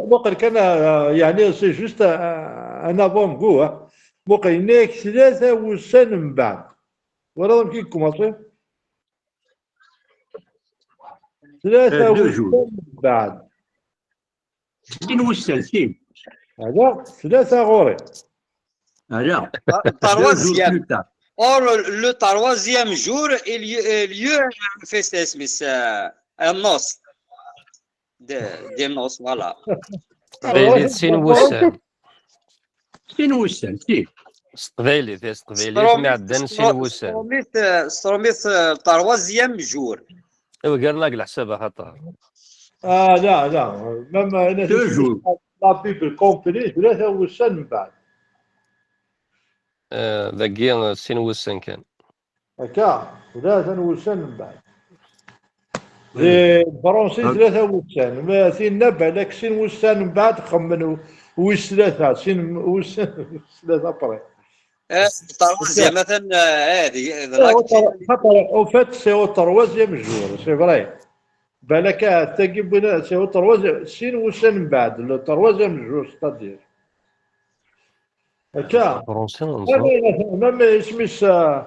muqel kan, euh, yeɛni, c'est juste un, un avant-goût, hein. Muqel, yenna-yak tlata wussan mbeɛd. Twalaḍ amek i yekkumaṣi? Tlata wussan mbeɛd. Sin wussan, sin. Ala, tlata ɣur-i. Ala. Troisième. Or, le troisième jour, il y, il y a une fête, اسمها, euh, la noce. De, des noces, voilà. Teqbaylit, sin wussan. Sin wussan, sin. S teqbaylit, s teqbaylit, mi ɛeddan sin wussan. S trumit, euh, s trumit, euh, troisième jour. Iwa, gar-aneɣ deg leḥsab, axaṭer. Ah, la, la. Même, euh, la Bible complet, tlata wussan mbeɛd. Eh, dagi, eh, sin wussan kan. Akka, tlata n wussan mbeɛd. Di Fransi, tlata wussan. Ma tinna balak sin wussan mbeɛd, xemmen u-, wis tlata, sin wussan, wis tlata après. Eh, troisième, مثلا, eh, di, di la, au fait, c'est au troisième jour, c'est vrai. Balak, ah, tagi, c'est au troisième, sin wussan mbeɛd, le troisième jour, c'est-à-dire. Akka. Même isem-is, euh,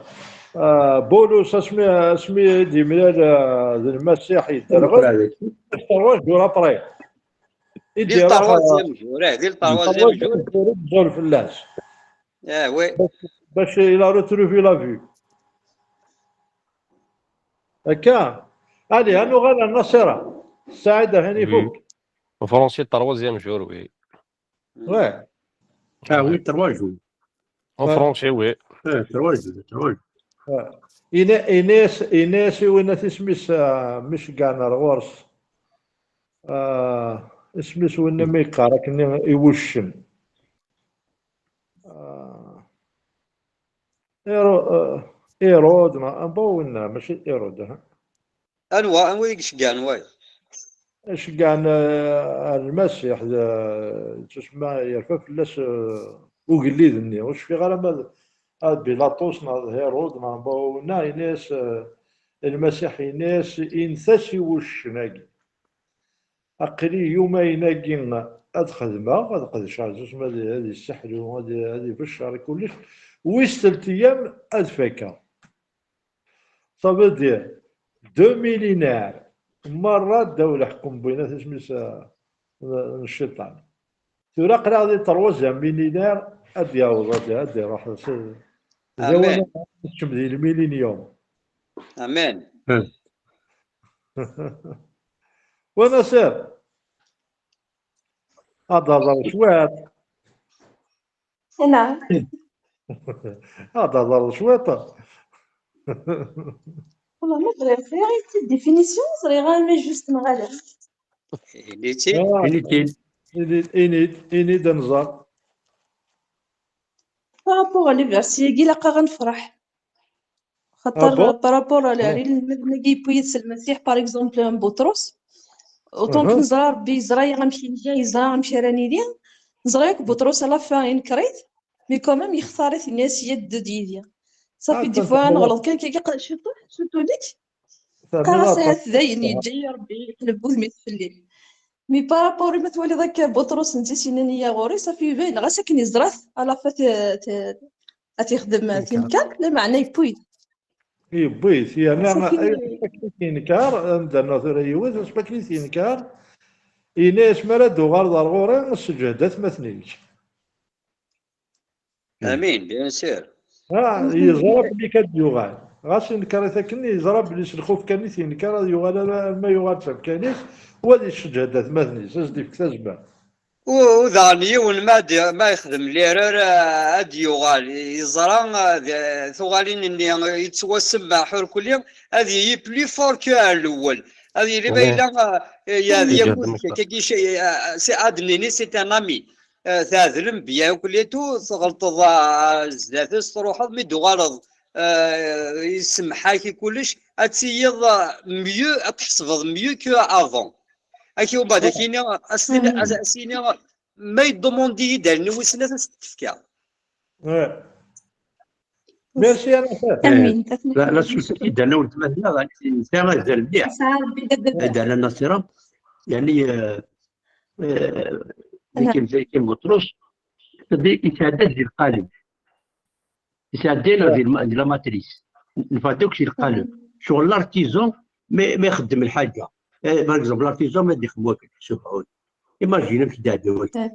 euh, Bulus, asmi, asmi i d-yemlal, euh, d Lmasiḥ yedderɣel, trois jours après. Di le troisième jour, eh, di le troisième jour. Ẓẓul fell-as. Eh, oui. Bac, bac il a retrouvé la vue. Akka. Allez, ad nuɣal ar Nasira. Saɛid, atan ifuk. En français, troisième jour, oui. Ouais. Ah oui, trois jours. En français, oui. Eh, trois jours, trois jours. Ouais. Ini-, ini-as, ini-as i winna tisem-is, ah, mi ceggɛen ar ɣur-s. Ah, isem-is winna mi yeqqar akken i, i wuccen. Ah, iru-, ah, Irod, neɣ anwa winna, mačči d Irod, ha? Anwa, anwa i iceggɛen wayeḍ? Ceggɛen, eh, ar Lmasiḥ, d, tusma yerfa fell-as, eh, ugellid-nni. Ur cfiɣ ara ma d, ad Bilaṭus neɣ d Hirud neɣ anwa winna, yenna-yas, eh, Lmasiḥ yenna-yas, init-as i wuccen-agi. Aql-i yumayen-agi ad xedmeɣ, ad qedceɣ, tusma ad, ad yesseḥlu, ad, ad ibeccer i kullec. Wis telt ayyam ad fakeɣ. Ça veut dire, deux millénaires, merra ddaw leḥkem n winat isem-is, euh, n cciṭan. Tura aql-aɣ di troisième millénaire, ad d-yaweḍ, ad, ad d-iruḥ s, d Amen. Lawan ad nekcem di lmilinium. Amen. Wa Nasser, ad d-hḍer cwiṭ. Naɛam. Ad d-hḍer cwiṭ. Wallah, ma ẓriɣ, ẓriɣ i d définition, ẓriɣ armi juste neɣ ala. Ini-tt-id. Ah. Ini-tt-id. Ini-d, ini-d, ini-d ad nẓer. Par rapport à les versets-agi, ilaq-aɣ ad nefreḥ. Ah bon? Xaṭer, par rapport à, ah, les, les inelmaden-agi yewwi yid-s Lmasiḥ, par exemple, n Buṭrus, autant que neẓra Rebbi yeẓra amek i nga, yeẓra amek ara nili, neẓra yakk Buṭrus à la fin inker-it, mais quand même yextar-it, yenna-yas: "Yeddu-d yid-i." Safi, ah, des fois, neɣleḍ kan, kagi, qa-, ciṭuḥ, ciṭuḥ-ik. Qqareɣ-as: "Ahat dayen, yeǧǧa-yi Rebbi, yeqleb wudem-is fell-i." Mais par rapport i ma twaliḍ akka Buṭrus, netta i s-yennan: "Iyya ɣur-i", safi, iban, ɣas akken yeẓra-t, à la fin, t-, t-, ad t-ixdem tinkert, lameɛna yewwi-t. Yewwi-t, yerna asmi i t-yenkar, ad d-nernu tura yiwet, asmi akken i t-yenkar, yenna-yas: "Mi ara d-tuɣaleḍ ar ɣur-i, sseǧhed atmaten-ik." Amin, bien sûr. Ah, yeẓra belli kan ad d-yuɣal. Ɣas yenker-it akken, yeẓra belli s lxuf kan i t-yenker, ad yuɣal ara, arma yuɣal s amkan-is, u ad yesseǧhed atmaten-is, ad s-d-ifk tazmert. U, u daɣen yiwen ma d, ma yexdem l'erreur, ah, ad d-yuɣal. Yeẓra, ah, d, tuɣalin-nni yettwasemmeḥ urkelli, ad yili plus fort que à l'ewwel. Ad yili ma yella, ah, yeɛdel yakk-, akkagi, ah, c'est, ad d-nini, c'est un ami. Eh, tɛedlem bien akk les deux, tɣelṭeḍ, ah, zdat-s, truḥeḍ, mi d-tuɣaleḍ, eh, isemmeḥ-ak i kullec, ad tiliḍ, ah, mieux, ad tḥesbeḍ mieux que avant. Ak umbeɛd ad k-yini, ad s-tini, ad s-yini, ma yeddemandi-yi-d allen-iw i snat, ad s-t-fkeɣ. Ouais. Merci, Anasir. Amin. Eh, la, la société d-ala weltma-tneɣ, nesɛa azal mliḥ. Yesɛa Rebbi d baba. Ad-ala Nasira, yani, eh, eh, di Kim, di Kim Buṭrus, c'est-à-dire, yesɛedda di lqaleb. Yesɛedda di la, di la matrice. Neffeɣ-d akk si lqaleb. Ccɣel l'artisan, ma, ma ixeddem lḥaǧa. Eh, par exemple, l'artisan ma d-ixdem wakken, subḥun. Imagine amek d-iɛedda wakken.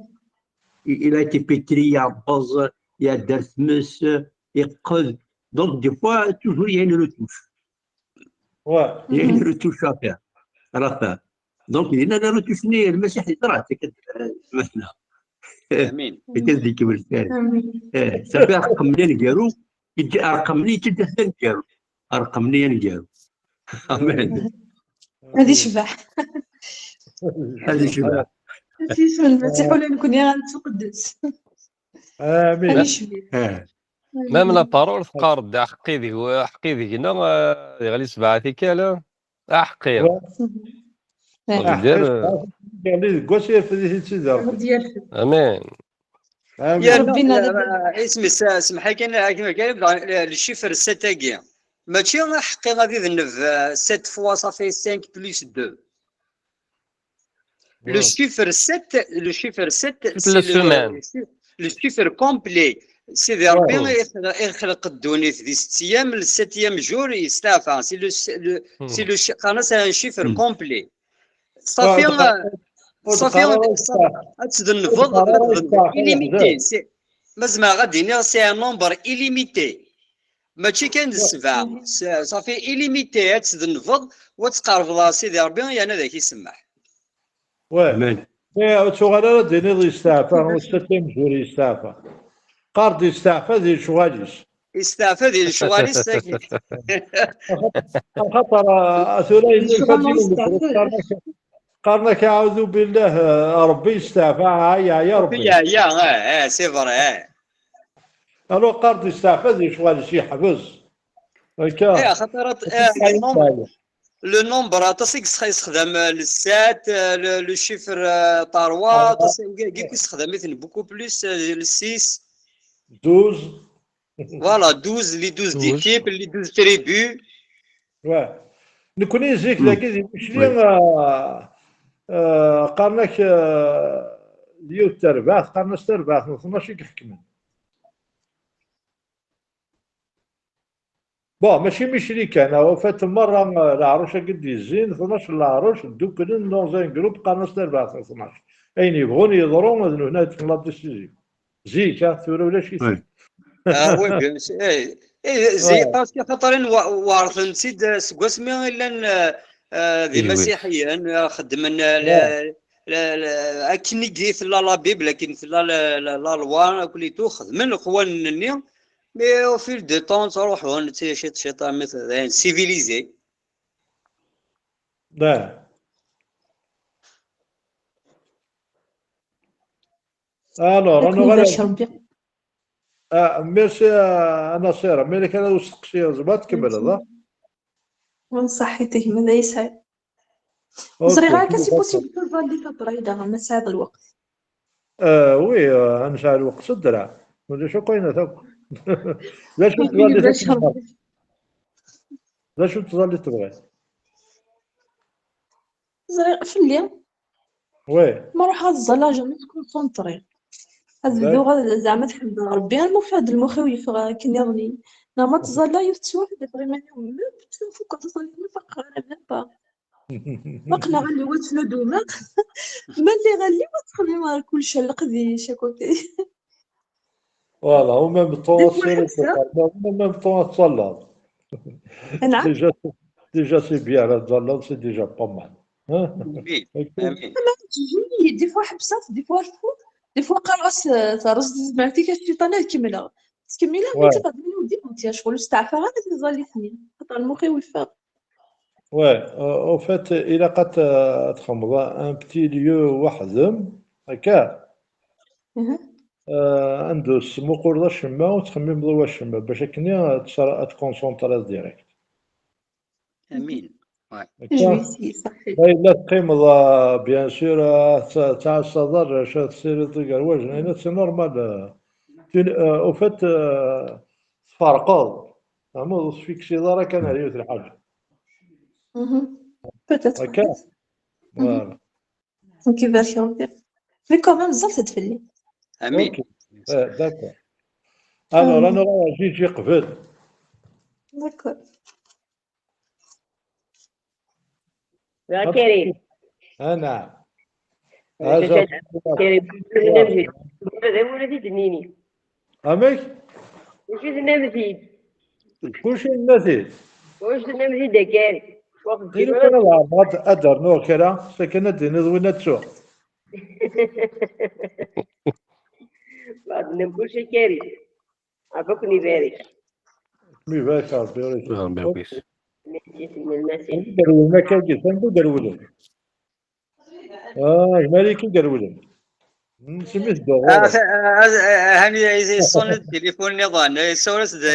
Il, il a été pétri, yeɛbeẓ, iɛedda ar tmes, yeqqed. Donc, des fois, toujours, il y a une retouche. Ouais. Il y a une retouche à faire. À la fin. Donc, il y a une retouche, ni Lmasiḥ yeẓra-tt, akken, eh, مثلا. Amin. Akken di kibel kan. Amin. Eh, ça fait rqem-nni aneggaru, yeǧǧa, rqem-nni yeǧǧa-d aneggaru. Rqem-nni aneggaru. Amen. Ad yecbeḥ. Ad yecbeḥ. Ad yecbeḥ Lmasiḥ, ula nekkni ad nettqeddes. Amin. Ad yecbeḥ. Eh. Même la parole teqqar-d: "Aḥeqqi deg-, aḥeqqi deg-neɣ, eh, ad iɣli sebɛa tikkal, eh? Aḥeqqi." Ouais. Ça veut dire, eh, yeɣli deg wass, yerfed-it-id Rebbi. Amin. Amin. Yerna, Rebbi, eh, isem-is, eh, semḥ-iyi kan, akken kan, le chiffre sept-agi. Mačči aḥeqqi ad idneb, eh, sept fois, ça fait cinq plus deux. Le chiffre sept, le chiffre sept, c'est le, le chiffre complet. Sidi Rebbi ixleq ddunit di setta ayyam, le septième jour, yesteɛfa. C'est le, le, c'est le chi-, qqaren-as un chiffre complet. Ṣafi, ṣafi, ad tdennbeḍ, ad tdennbeḍ illimité. C'est, ma zemreɣ ad d-iniɣ, c'est un nombre illimité. Mačči kan d ssebɛa, s-, ṣafi illimité, ad tdennbeḍ, u ad tqerrbeḍ ɣer Sidi Rebbi, yerna ad ak-isemmeḥ. Ouais. Amen. Mais ur ttuɣal ara d-tiniḍ yesteɛfa, ur septième jour yesteɛfa. Qqar-d yesteɛfa di lecɣal-is. Yesteɛfa di lecɣal-is, tagi. Axaṭer, ah, tura yella lfadil n Buṭrus, qqaren-ak, qqaren-ak, aɛudu billah, ah, Rebbi yesteɛfa, ah, yeɛya Rebbi. Yeɛya, ah, ah, c'est vrai, ah. Alors, qqar-d yesteɛfa di lecɣal-is, yeḥbes. Akka. Eh, axaṭer at-, eh, le nombre, le nombre, aṭas i yesx-, yessexdam, eh, le sept, eh, le, le chiffre, eh, trois, aṭas i, i, i yessexdam-iten beaucoup plus, eh, le six. Douze. Voilà, douze, les douze disciples, les douze tribus. Ouais. Nekkni zik dagi di Micli, ah, ah, qqaren-ak, ah, d yiwet terbaɛt, qqaren-as terbaɛt n tnac i iḥekmen. Bon, mačči Micli kan, ah, en fait, merra, ah, leɛruc-agi d-yezzin, tnac n leɛruc, dduklen dans un groupe, qqaren-as terbaɛt n tnac. Ayen yebɣun yeḍru, d nutni ad ṭṭfen la décision. Zik, ah, tura ulac-it. Ah, oui, bien sûr. Eh, eh, zik, parce que xaṭer wa-, weɛṛten-tt-id, eh, seg wasmi i llan, eh, eh, d imasiḥiyen, eh, xeddmen, eh, la, la, la, akken i tella la Bible, akken tella la, la, la loi, akk les tout, xedmen lexwanen-nni, mais au fil de temps, ttruḥun, tt-, ciṭ, ciṭ, armi t-, d ayen civilisé. Alors, on aura la... Ah, merci, ah, a Nasser. Mais les canaux, c'est, c'est, c'est pas que... Merci. Wa ṣaḥit, gma d ayesɛi. Ẓriɣ akka si possible tuẓallit après, daɣen ma tesɛiḍ lweqt. Ah, oui, ah, ad nesɛu lweqt s ddreɛ. Ulac akk ayen akk. D acu n tẓallit i tebɣiḍ? D acu n tẓallit tebɣiḍ? Ẓriɣ fell-i. Oui. Ma ruḥeɣ ad ẓẓalleɣ, jamais skunṣunṭriɣ. Ad bduɣ ad, zeɛma ad ḥemdeɣ Rebbi, arma ufiɣ-d lmux-iw yeffeɣ akken iḍelli. Neɣ ma ttẓallaɣ yiwet teswiɛt, ad afeɣ iman-iw mebla, fukeɣ taẓallit, ur faqeɣ ara, même pas. Ma qqneɣ allen-iw ad ttnudumeɣ, ma lliɣ allen-iw ad ttxemmimeɣ ɣer kullec, ar leqdic, à côté. Voilà, au même temps, c'est le total. Au même temps, ad ttẓallaḍ. Déjà, déjà, c'est bien, ad ttẓallaḍ, c'est déjà pas mal. Hein? Amin. Ok. Amin. Des fois ḥebseɣ-t, des fois rfuɣ, des fois qqareɣ-as, euh, terreẓ tezmert-ik a cciṭan, ad kemmleɣ. Ttkemmileɣ, mais ttafeɣ-d yiwen uddi, ur tt-, ccɣel ur steɛfaɣ ara tiẓallit-nni, xaṭer lmux-iw yeffeɣ. Ouais, euh, au fait, ilaq ad t-, ad txedmeḍ un petit lieu weḥd-m, akka? Euh, anda ur tesmuquleḍ acemma, ur tettxemmimeḍ i wacemma, bac akken ad tt-, ad tkunṣunṭriḍ direct. Amin. Ouais. Akka? Ma yella teqqimeḍ, euh, bien sûr, euh, ad t-, ad tɛassaḍ arrac, ad tessirideḍ igerwajen, ayen-a, c'est normal, euh, tu, euh, au fait, euh, tferqeḍ. Tfehmeḍ, ur tfiksiḍ ara kan ar yiwet lḥaǧa. Peut-être. Akka? Voilà. Donc, ibarek Rebbi. Mais quand même, ẓẓlet-d fell-i. Amin. Ok. Euh, d'accord. Alors, ad nruḥ ɣer Jiji qbel. D'accord. Ya Karim. Ana. Karim, amek? Acu tennam-t-id? Kullec tennam-t-id. Kullec tennam-t-id a Karim. Qila kan ad ɛerḍeɣ ad, ad d-rnuɣ kra, sakin ad d-tiniḍ win ad ttuɣ. Ad tennam kullec a Karim. Ṛebbi ad ken-ibarek. Ad kem-ibarek Ṛebbi. Ṛebbi ibarek. Anda i d-rewlen akka-agi? Anda i d-rewlen? Ah, gma-k i d-rewlen. Hmm, simi tedduɣ ɣur-s. Hani yeṣṣun-d tilifun nniḍen, yessawel-as-d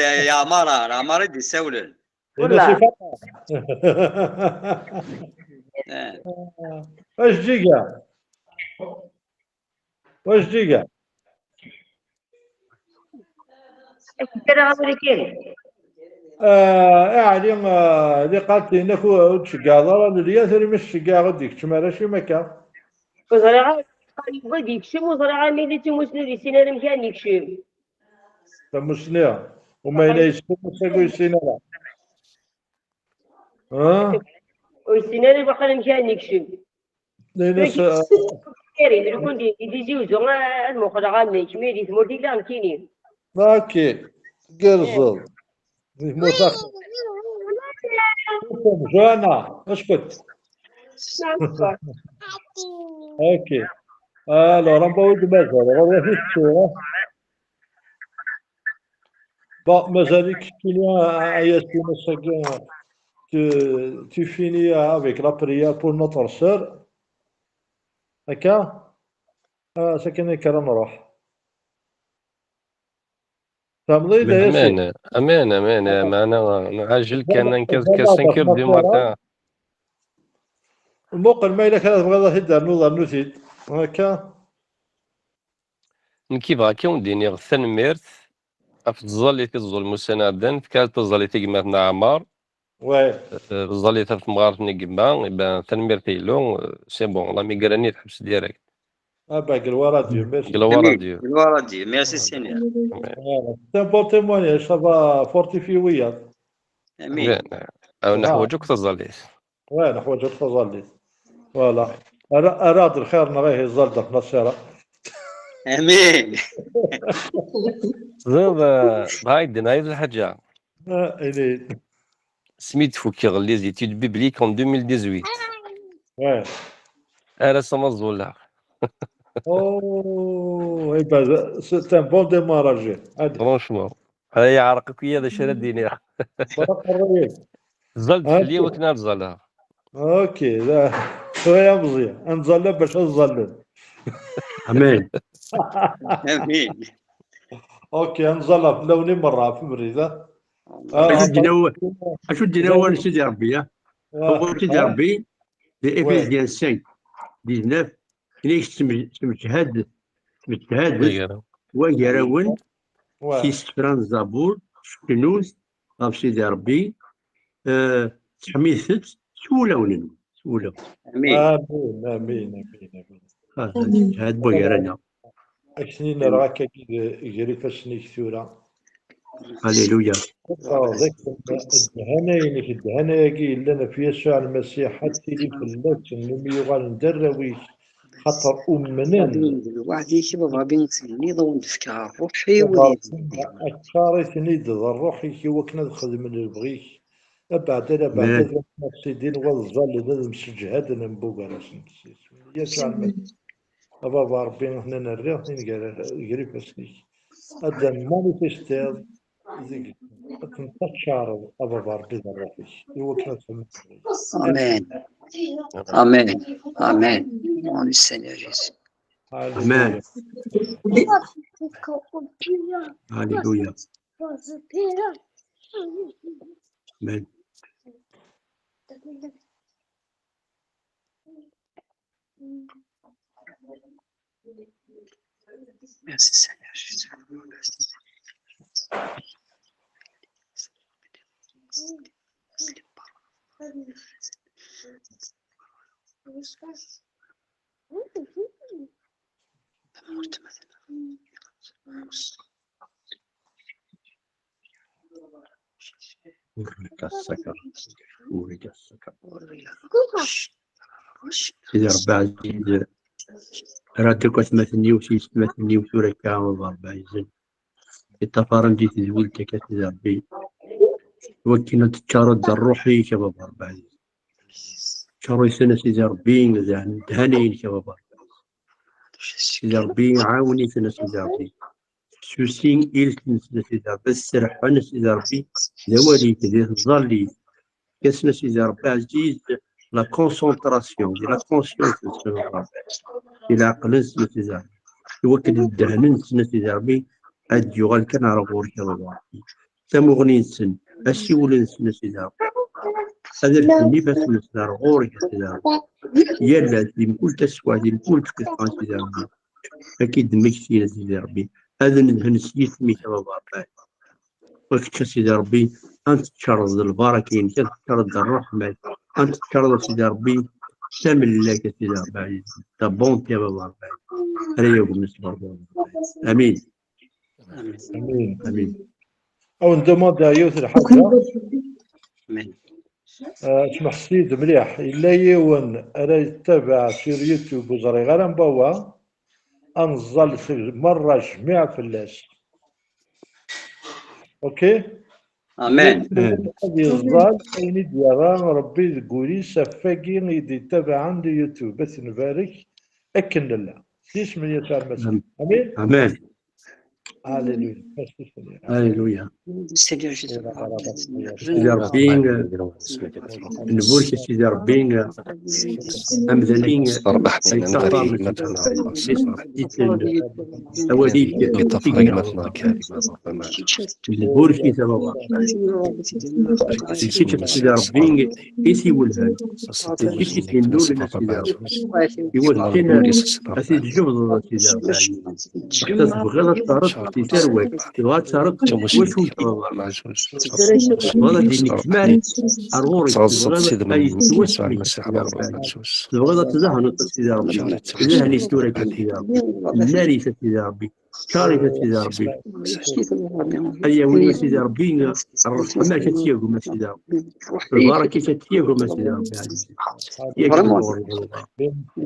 Ɛmar, Ɛmar i d-yessawlen. Ini-as i Faṭma. Ajeǧǧig-a. Wajdid-a. Akken ara ɣer wulakken. Ah, a Ɛli, ah, liqaṭ-inek ur, ur d-tceggɛeḍ ara Lelyat, armi s-ceggɛeɣ ur d-ikeččem ara, acimi akka? Ur ẓriɣ ara, yugi ad yekcem, ur ẓriɣ ara ma yella d timusni ur yessin ara amek ara yekcem. Tamusni, uma yella yessen, ass-agi ur yessin ara. Ah? Ur yessin ara waqila amek ara yekcem. Nnan-as, ah, Karim, nekkni di, di Tizi Uzzu, ah, ad muqleɣ amek, mi di tmurt i lliɣ nekkini. Ok, gerrzeḍ. Di tmurt axxam. Joana, اسكت. Ok. Alors, on va ouvrir le mazal. On va ouvrir le... Bon, mazal-ik keččini, a, a Yasin, ass-agi, tu, tu finis avec la prière pour notre sœur. Akka? Ah, sakin akka ara nruḥ. Tfehmeḍ-iyi-d, a Yassin? Amen, amen, amen. Meɛna nɛajel kan, akka, akka cinq heures du matin. Muqel ma yella kra tebɣiḍ ad t-id-ternuḍ, rnu-t-id. Akka. Nekk bɣiɣ kan ad wen-d-iniɣ tanemmirt ɣef tẓallit i tẓulem ussan iɛeddan, fkiɣ taẓallit i gma-tneɣ Ɛmar. Ouais. Euh, tẓallit ɣef temɣart n gma, eh ben, tanemmirt a Illu, euh, c'est bon, la migraine teḥbes direct. Ah ben, gloire à Dieu, merci. Gloire à Dieu. Gloire à Dieu, merci Seigneur. Ouais. Voilà. C'est un bon témoignage, ça va fortifier wiyaḍ. Amin. Bien. Aw neḥwaǧ akk taẓallit. Ouais, neḥwaǧ akk taẓallit. Voilà. Ara, ara d lxir neɣ ihi ẓẓal d Nasira. Amin. Teẓriḍ, eh, bɣiɣ ad d-iniɣ yiwet lḥaǧa. Ah, ini. Asmi d-fukeɣ les études bibliques en deux mille dix-huit. Ouais. Ar ass-a ma ẓẓulleɣ. Oh, eh ben, c'est un bon démarrage. Allez. Franchement. Ay, yeɛreq akk-iyi d acu ara d-iniɣ. Ẓẓallet fell-i akken ad ẓẓalleɣ. Ok, da, tura ya Meẓyan, ad nẓallet bac ad ẓẓallen. Amin. Amin. Ok, ad nẓallet fell-awen i merra, ɣef ubrid, ha? Acu d-yenna u-, acu d-yenna wawal n Sidi Rebbi, ha? Wawal n Sidi Rebbi, di Ephésiens cinq, dix-neuf, ini-k ttem-, ttemjhad-, ttemjhadet wagar-awen s yisefra n Zabur, cnut ɣef Sidi Rebbi, eh, ttḥemmidet-t s wulawen-nwen, s wulawen. Amin. Amin, amin, amin, amin. Ah, ttemjhad wagar-aneɣ. Ad k-ten-in-rreɣ akkagi d-, gar ifassen-ik tura. Alléluia. Ddhanayen-ik, ddhana-agi yellan ɣef Yasuɛ Lmasiḥ, ad tili fell-asen imi yuɣalen d arraw-ik, xaṭer umnen. Lweɛd-ik, a Baba Ṛebbi, tenniḍ ad wen-d-fkeɣ Ṛṛuḥ-iw. Ččar-iten-id d ṛṛuḥ-ik i wakken ad xedmen lebɣi-k. Abeɛda, abeɛda, ad ttmessidin wa ẓẓallen, ad mseǧhaden mbugar-asen. Yasuɛ Lmasiḥ. A Baba Ṛebbi, aten-a nerra-ten gar, gar ifassen-ik. Ad d-manifestiḍ deg, ad ten-taččareḍ, a Baba Ṛebbi, d ṛṛuḥ-ik, i wakken ad xedmen. Amen. Amen. Amen. Mon Seigneur Jésus. Amen. Alléluia. Amen. Merci Seigneur Jésus. Merci. Ur ikassaka. Ur ikassaka. Sidi Ṛebbi ɛziz, rad akk atmaten-iw s yessetmaten-iw tura akka, a Baba Ṛebbi ɛzizen. Iṭṭafaren di tedwilt akka, Sidi Ṛebbi. Wakken ad teččareḍ d ṛṛuḥ-ik, a Baba Ṛebbi ɛziz. Ččar-iten, a Sidi Ṛebbi, d ddhana-inek, a Baba Ṛebbi. Sidi Ṛebbi, ɛawen-iten, a Sidi Ṛebbi. Fessusi iles-nsen, a Sidi Ṛebbi, ad serḥen, a Sidi Ṛebbi, d awal-ik, di tẓallit. Efk-asen, a Sidi Ṛebbi ɛziz, la concentration, di la conscience-nsen, a Ṛebbi, di leɛqel-nsen, a Sidi Ṛebbi, i wakken ddehn-nsen, a Sidi Ṛebbi, ad d-yuɣal kan ar ɣur-k, a Ṛebbi. Tamuɣli-nsen, asiwel-nsen, a Sidi Ṛebbi, ad rfden ifassen-nsen ar ɣur-k, a Sidi Ṛebbi. Yal ass, di mkul taswiɛt, di mkul dqiqa, a Sidi Ṛebbi, ad k-id-mmektin, a Sidi Ṛebbi, ad nedhen s yisem-ik, a Baba Ṛebbi. Wa kečč, a Sidi Ṛebbi, ad teččareḍ d lbaraka-inek, ad teččareḍ d ṛṛeḥma-k, ad teččareḍ, a Sidi Ṛebbi, d tamellalt, a Sidi Ṛebbi ɛziz, d tabunti, a Baba Ṛebbi ɛziz. Ara yagmen s berru. Amin. Amin. Amin. Ad wen-demandé yiwet lḥaǧa. Amin. Ah, smeḥs-iyi-d mliḥ. Yella yiwen ara yettabaɛ sur YouTube, ur ẓriɣ ara n wawa. Ad nẓall merra jmiɛ fell-as. Ok? Amen. Ad yeẓẓal ayen i d-yerra Ṛebbi deg wul-is ɣef wagi i d-yettabaɛen di YouTube. Ad t-nbarek akken nella. S yisem n Yasuɛ Lmasiḥ. Amin. Amen. Alléluia. Merci Seigneur. Alléluia. Seigneur Jésus. Sidi Ṛebbi, nburek a Sidi Ṛebbi, amdan-i, ay ṭṭafar, awal-ik, tigna. Nburek-it a Baba. D kečč a Sidi Ṛebbi, i t-iwellhen. D kečč i t-yennulen a Sidi Ṛebbi. Iwakken a t-id-tjebdeḍ a Sidi Ṛebbi. Ass-a tebɣiḍ ad terreḍ si tarwa-k, tebɣiḍ ad terreḍ s wacu i tebɣiḍ. Tebɣiḍ ad d-yennekmar ar ɣur-k, tebɣiḍ ad yettwassem. Tebɣiḍ ad tdehneḍ a Sidi Ṛebbi. Dehn-it tura kan a Sidi Ṛebbi. Nnar-it a Sidi Ṛebbi. Ččar-it a Sidi Ṛebbi. Ad yawi a Sidi Ṛebbi ṛṛeḥma-k ad tt-yagem a Sidi Ṛebbi. Lbaṛaka-k ad tt-yagem a Sidi Ṛebbi. Yak ɣur-i.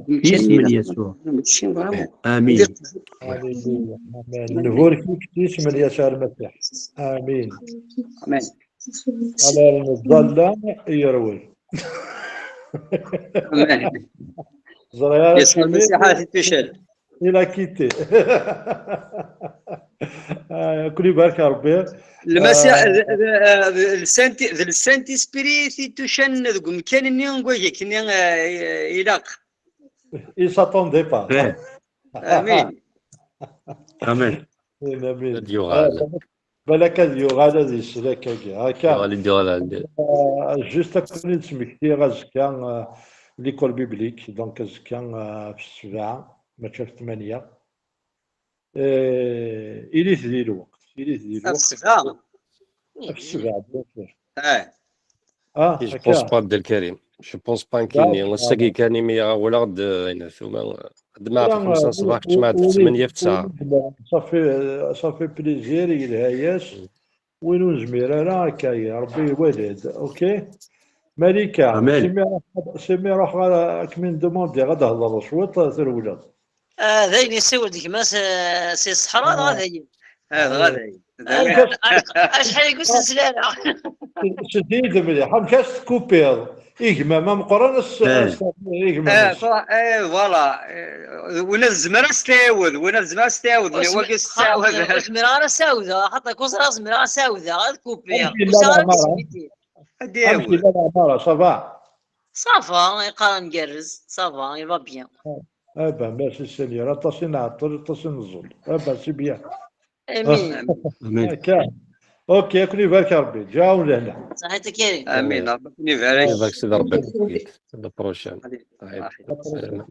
Yisem n Yasuɛ. Amin. Amin. Nburek-ik s yisem n Yasuɛ Lmasiḥ. Amin. Amin. Ala neẓẓalla i yerwel. Amin. Ẓriɣ ara Yasuɛ Lmasiḥ ad t-id-tucel. Il a quitté. Ah, kul ibarek Ṛebbi. Lmasiḥ Ah. d- d- d- d le Saint- d le Saint-Esprit i t-id-tucen deg umkan-nni n wagak-nni, eh, ilaq. Il s'attendait pas. Eh, Amin. Amen. Amin, amin. Ad yuɣal. Ah, balak ad yuɣal ad isel akkagi. Akka. Yuɣal ad yuɣal. Ah, juste akken i d-smektiɣ azekka, ah, l'école biblique, donc azekka, ah, ɣef ssebɛa, mačči ɣef ttmanya. Eh, ilit di lweqt, ilit di Ɣef lweqt. ssebɛa. Ɣef ssebɛa, bien sûr. Eh. Ah, Je akka. pense pas, Abdelkarim. Je pense pas Daa, kini. Ass-agi kan imi ɣawleɣ-d, eh, ayen tumen, eh, ad d-mɛad xemsa ṣṣbeḥ, kečč mɛad ssmanya f tesɛa. Ṣafi, eh, ṣafi plaisir, yelha-yas. Win ur nezmir ara, akka, Ṛebbi iwala-d. Ok? Malika, Amen. simi ruḥ, simi ruḥ ɣer, akken i n-demandiɣ ad d-hedreḍ cwiṭ, trewleḍ. Ah, d ayen yessiwel-d gma-s, eh, si ṣṣeḥra, dɣa d ayen. Ah, dɣa d ayen. Acḥal i ur s-nesli ara. Sed-iyi-d mliḥ, amek as-tkupiḍ? I gma-m ameqqran, as- Eh. as- i gma-m Eh, as- fa- eh, voilà. Eh, win ad zemreɣ ad s-t-ɛiwed, win ad zemreɣ ad s-t-ɛiwed, Ur ne smi- wagi s-t-ɛiwed. Ur zmireɣ ara ad s-ɛawdeɣ, xaṭer ku ẓriɣ zemreɣ ad s-ɛawdeɣ, ad kupiɣ. Amek Ur yella sɛiɣ ara leɛmara? possibilité. Ad Amek d-ɛiwed. Yella leɛmara, ça va? Ça va, iqqar ngerrez, ça va, il va bien. Eh ben, merci Seigneur. Aṭas i nɛeṭṭel, aṭas i neẓẓul. Eh ben, c'est bien. Amin. Amen. Akka. Ok, ad ken-ibarek Ṛebbi. Ǧaɛun lehna. Saḥit a Karim. Amin. Ṛebbi ad ken-ibarek. Ibarek Sidi Ṛebbi. La prochaine. Allez. Allez. Allez. Salam.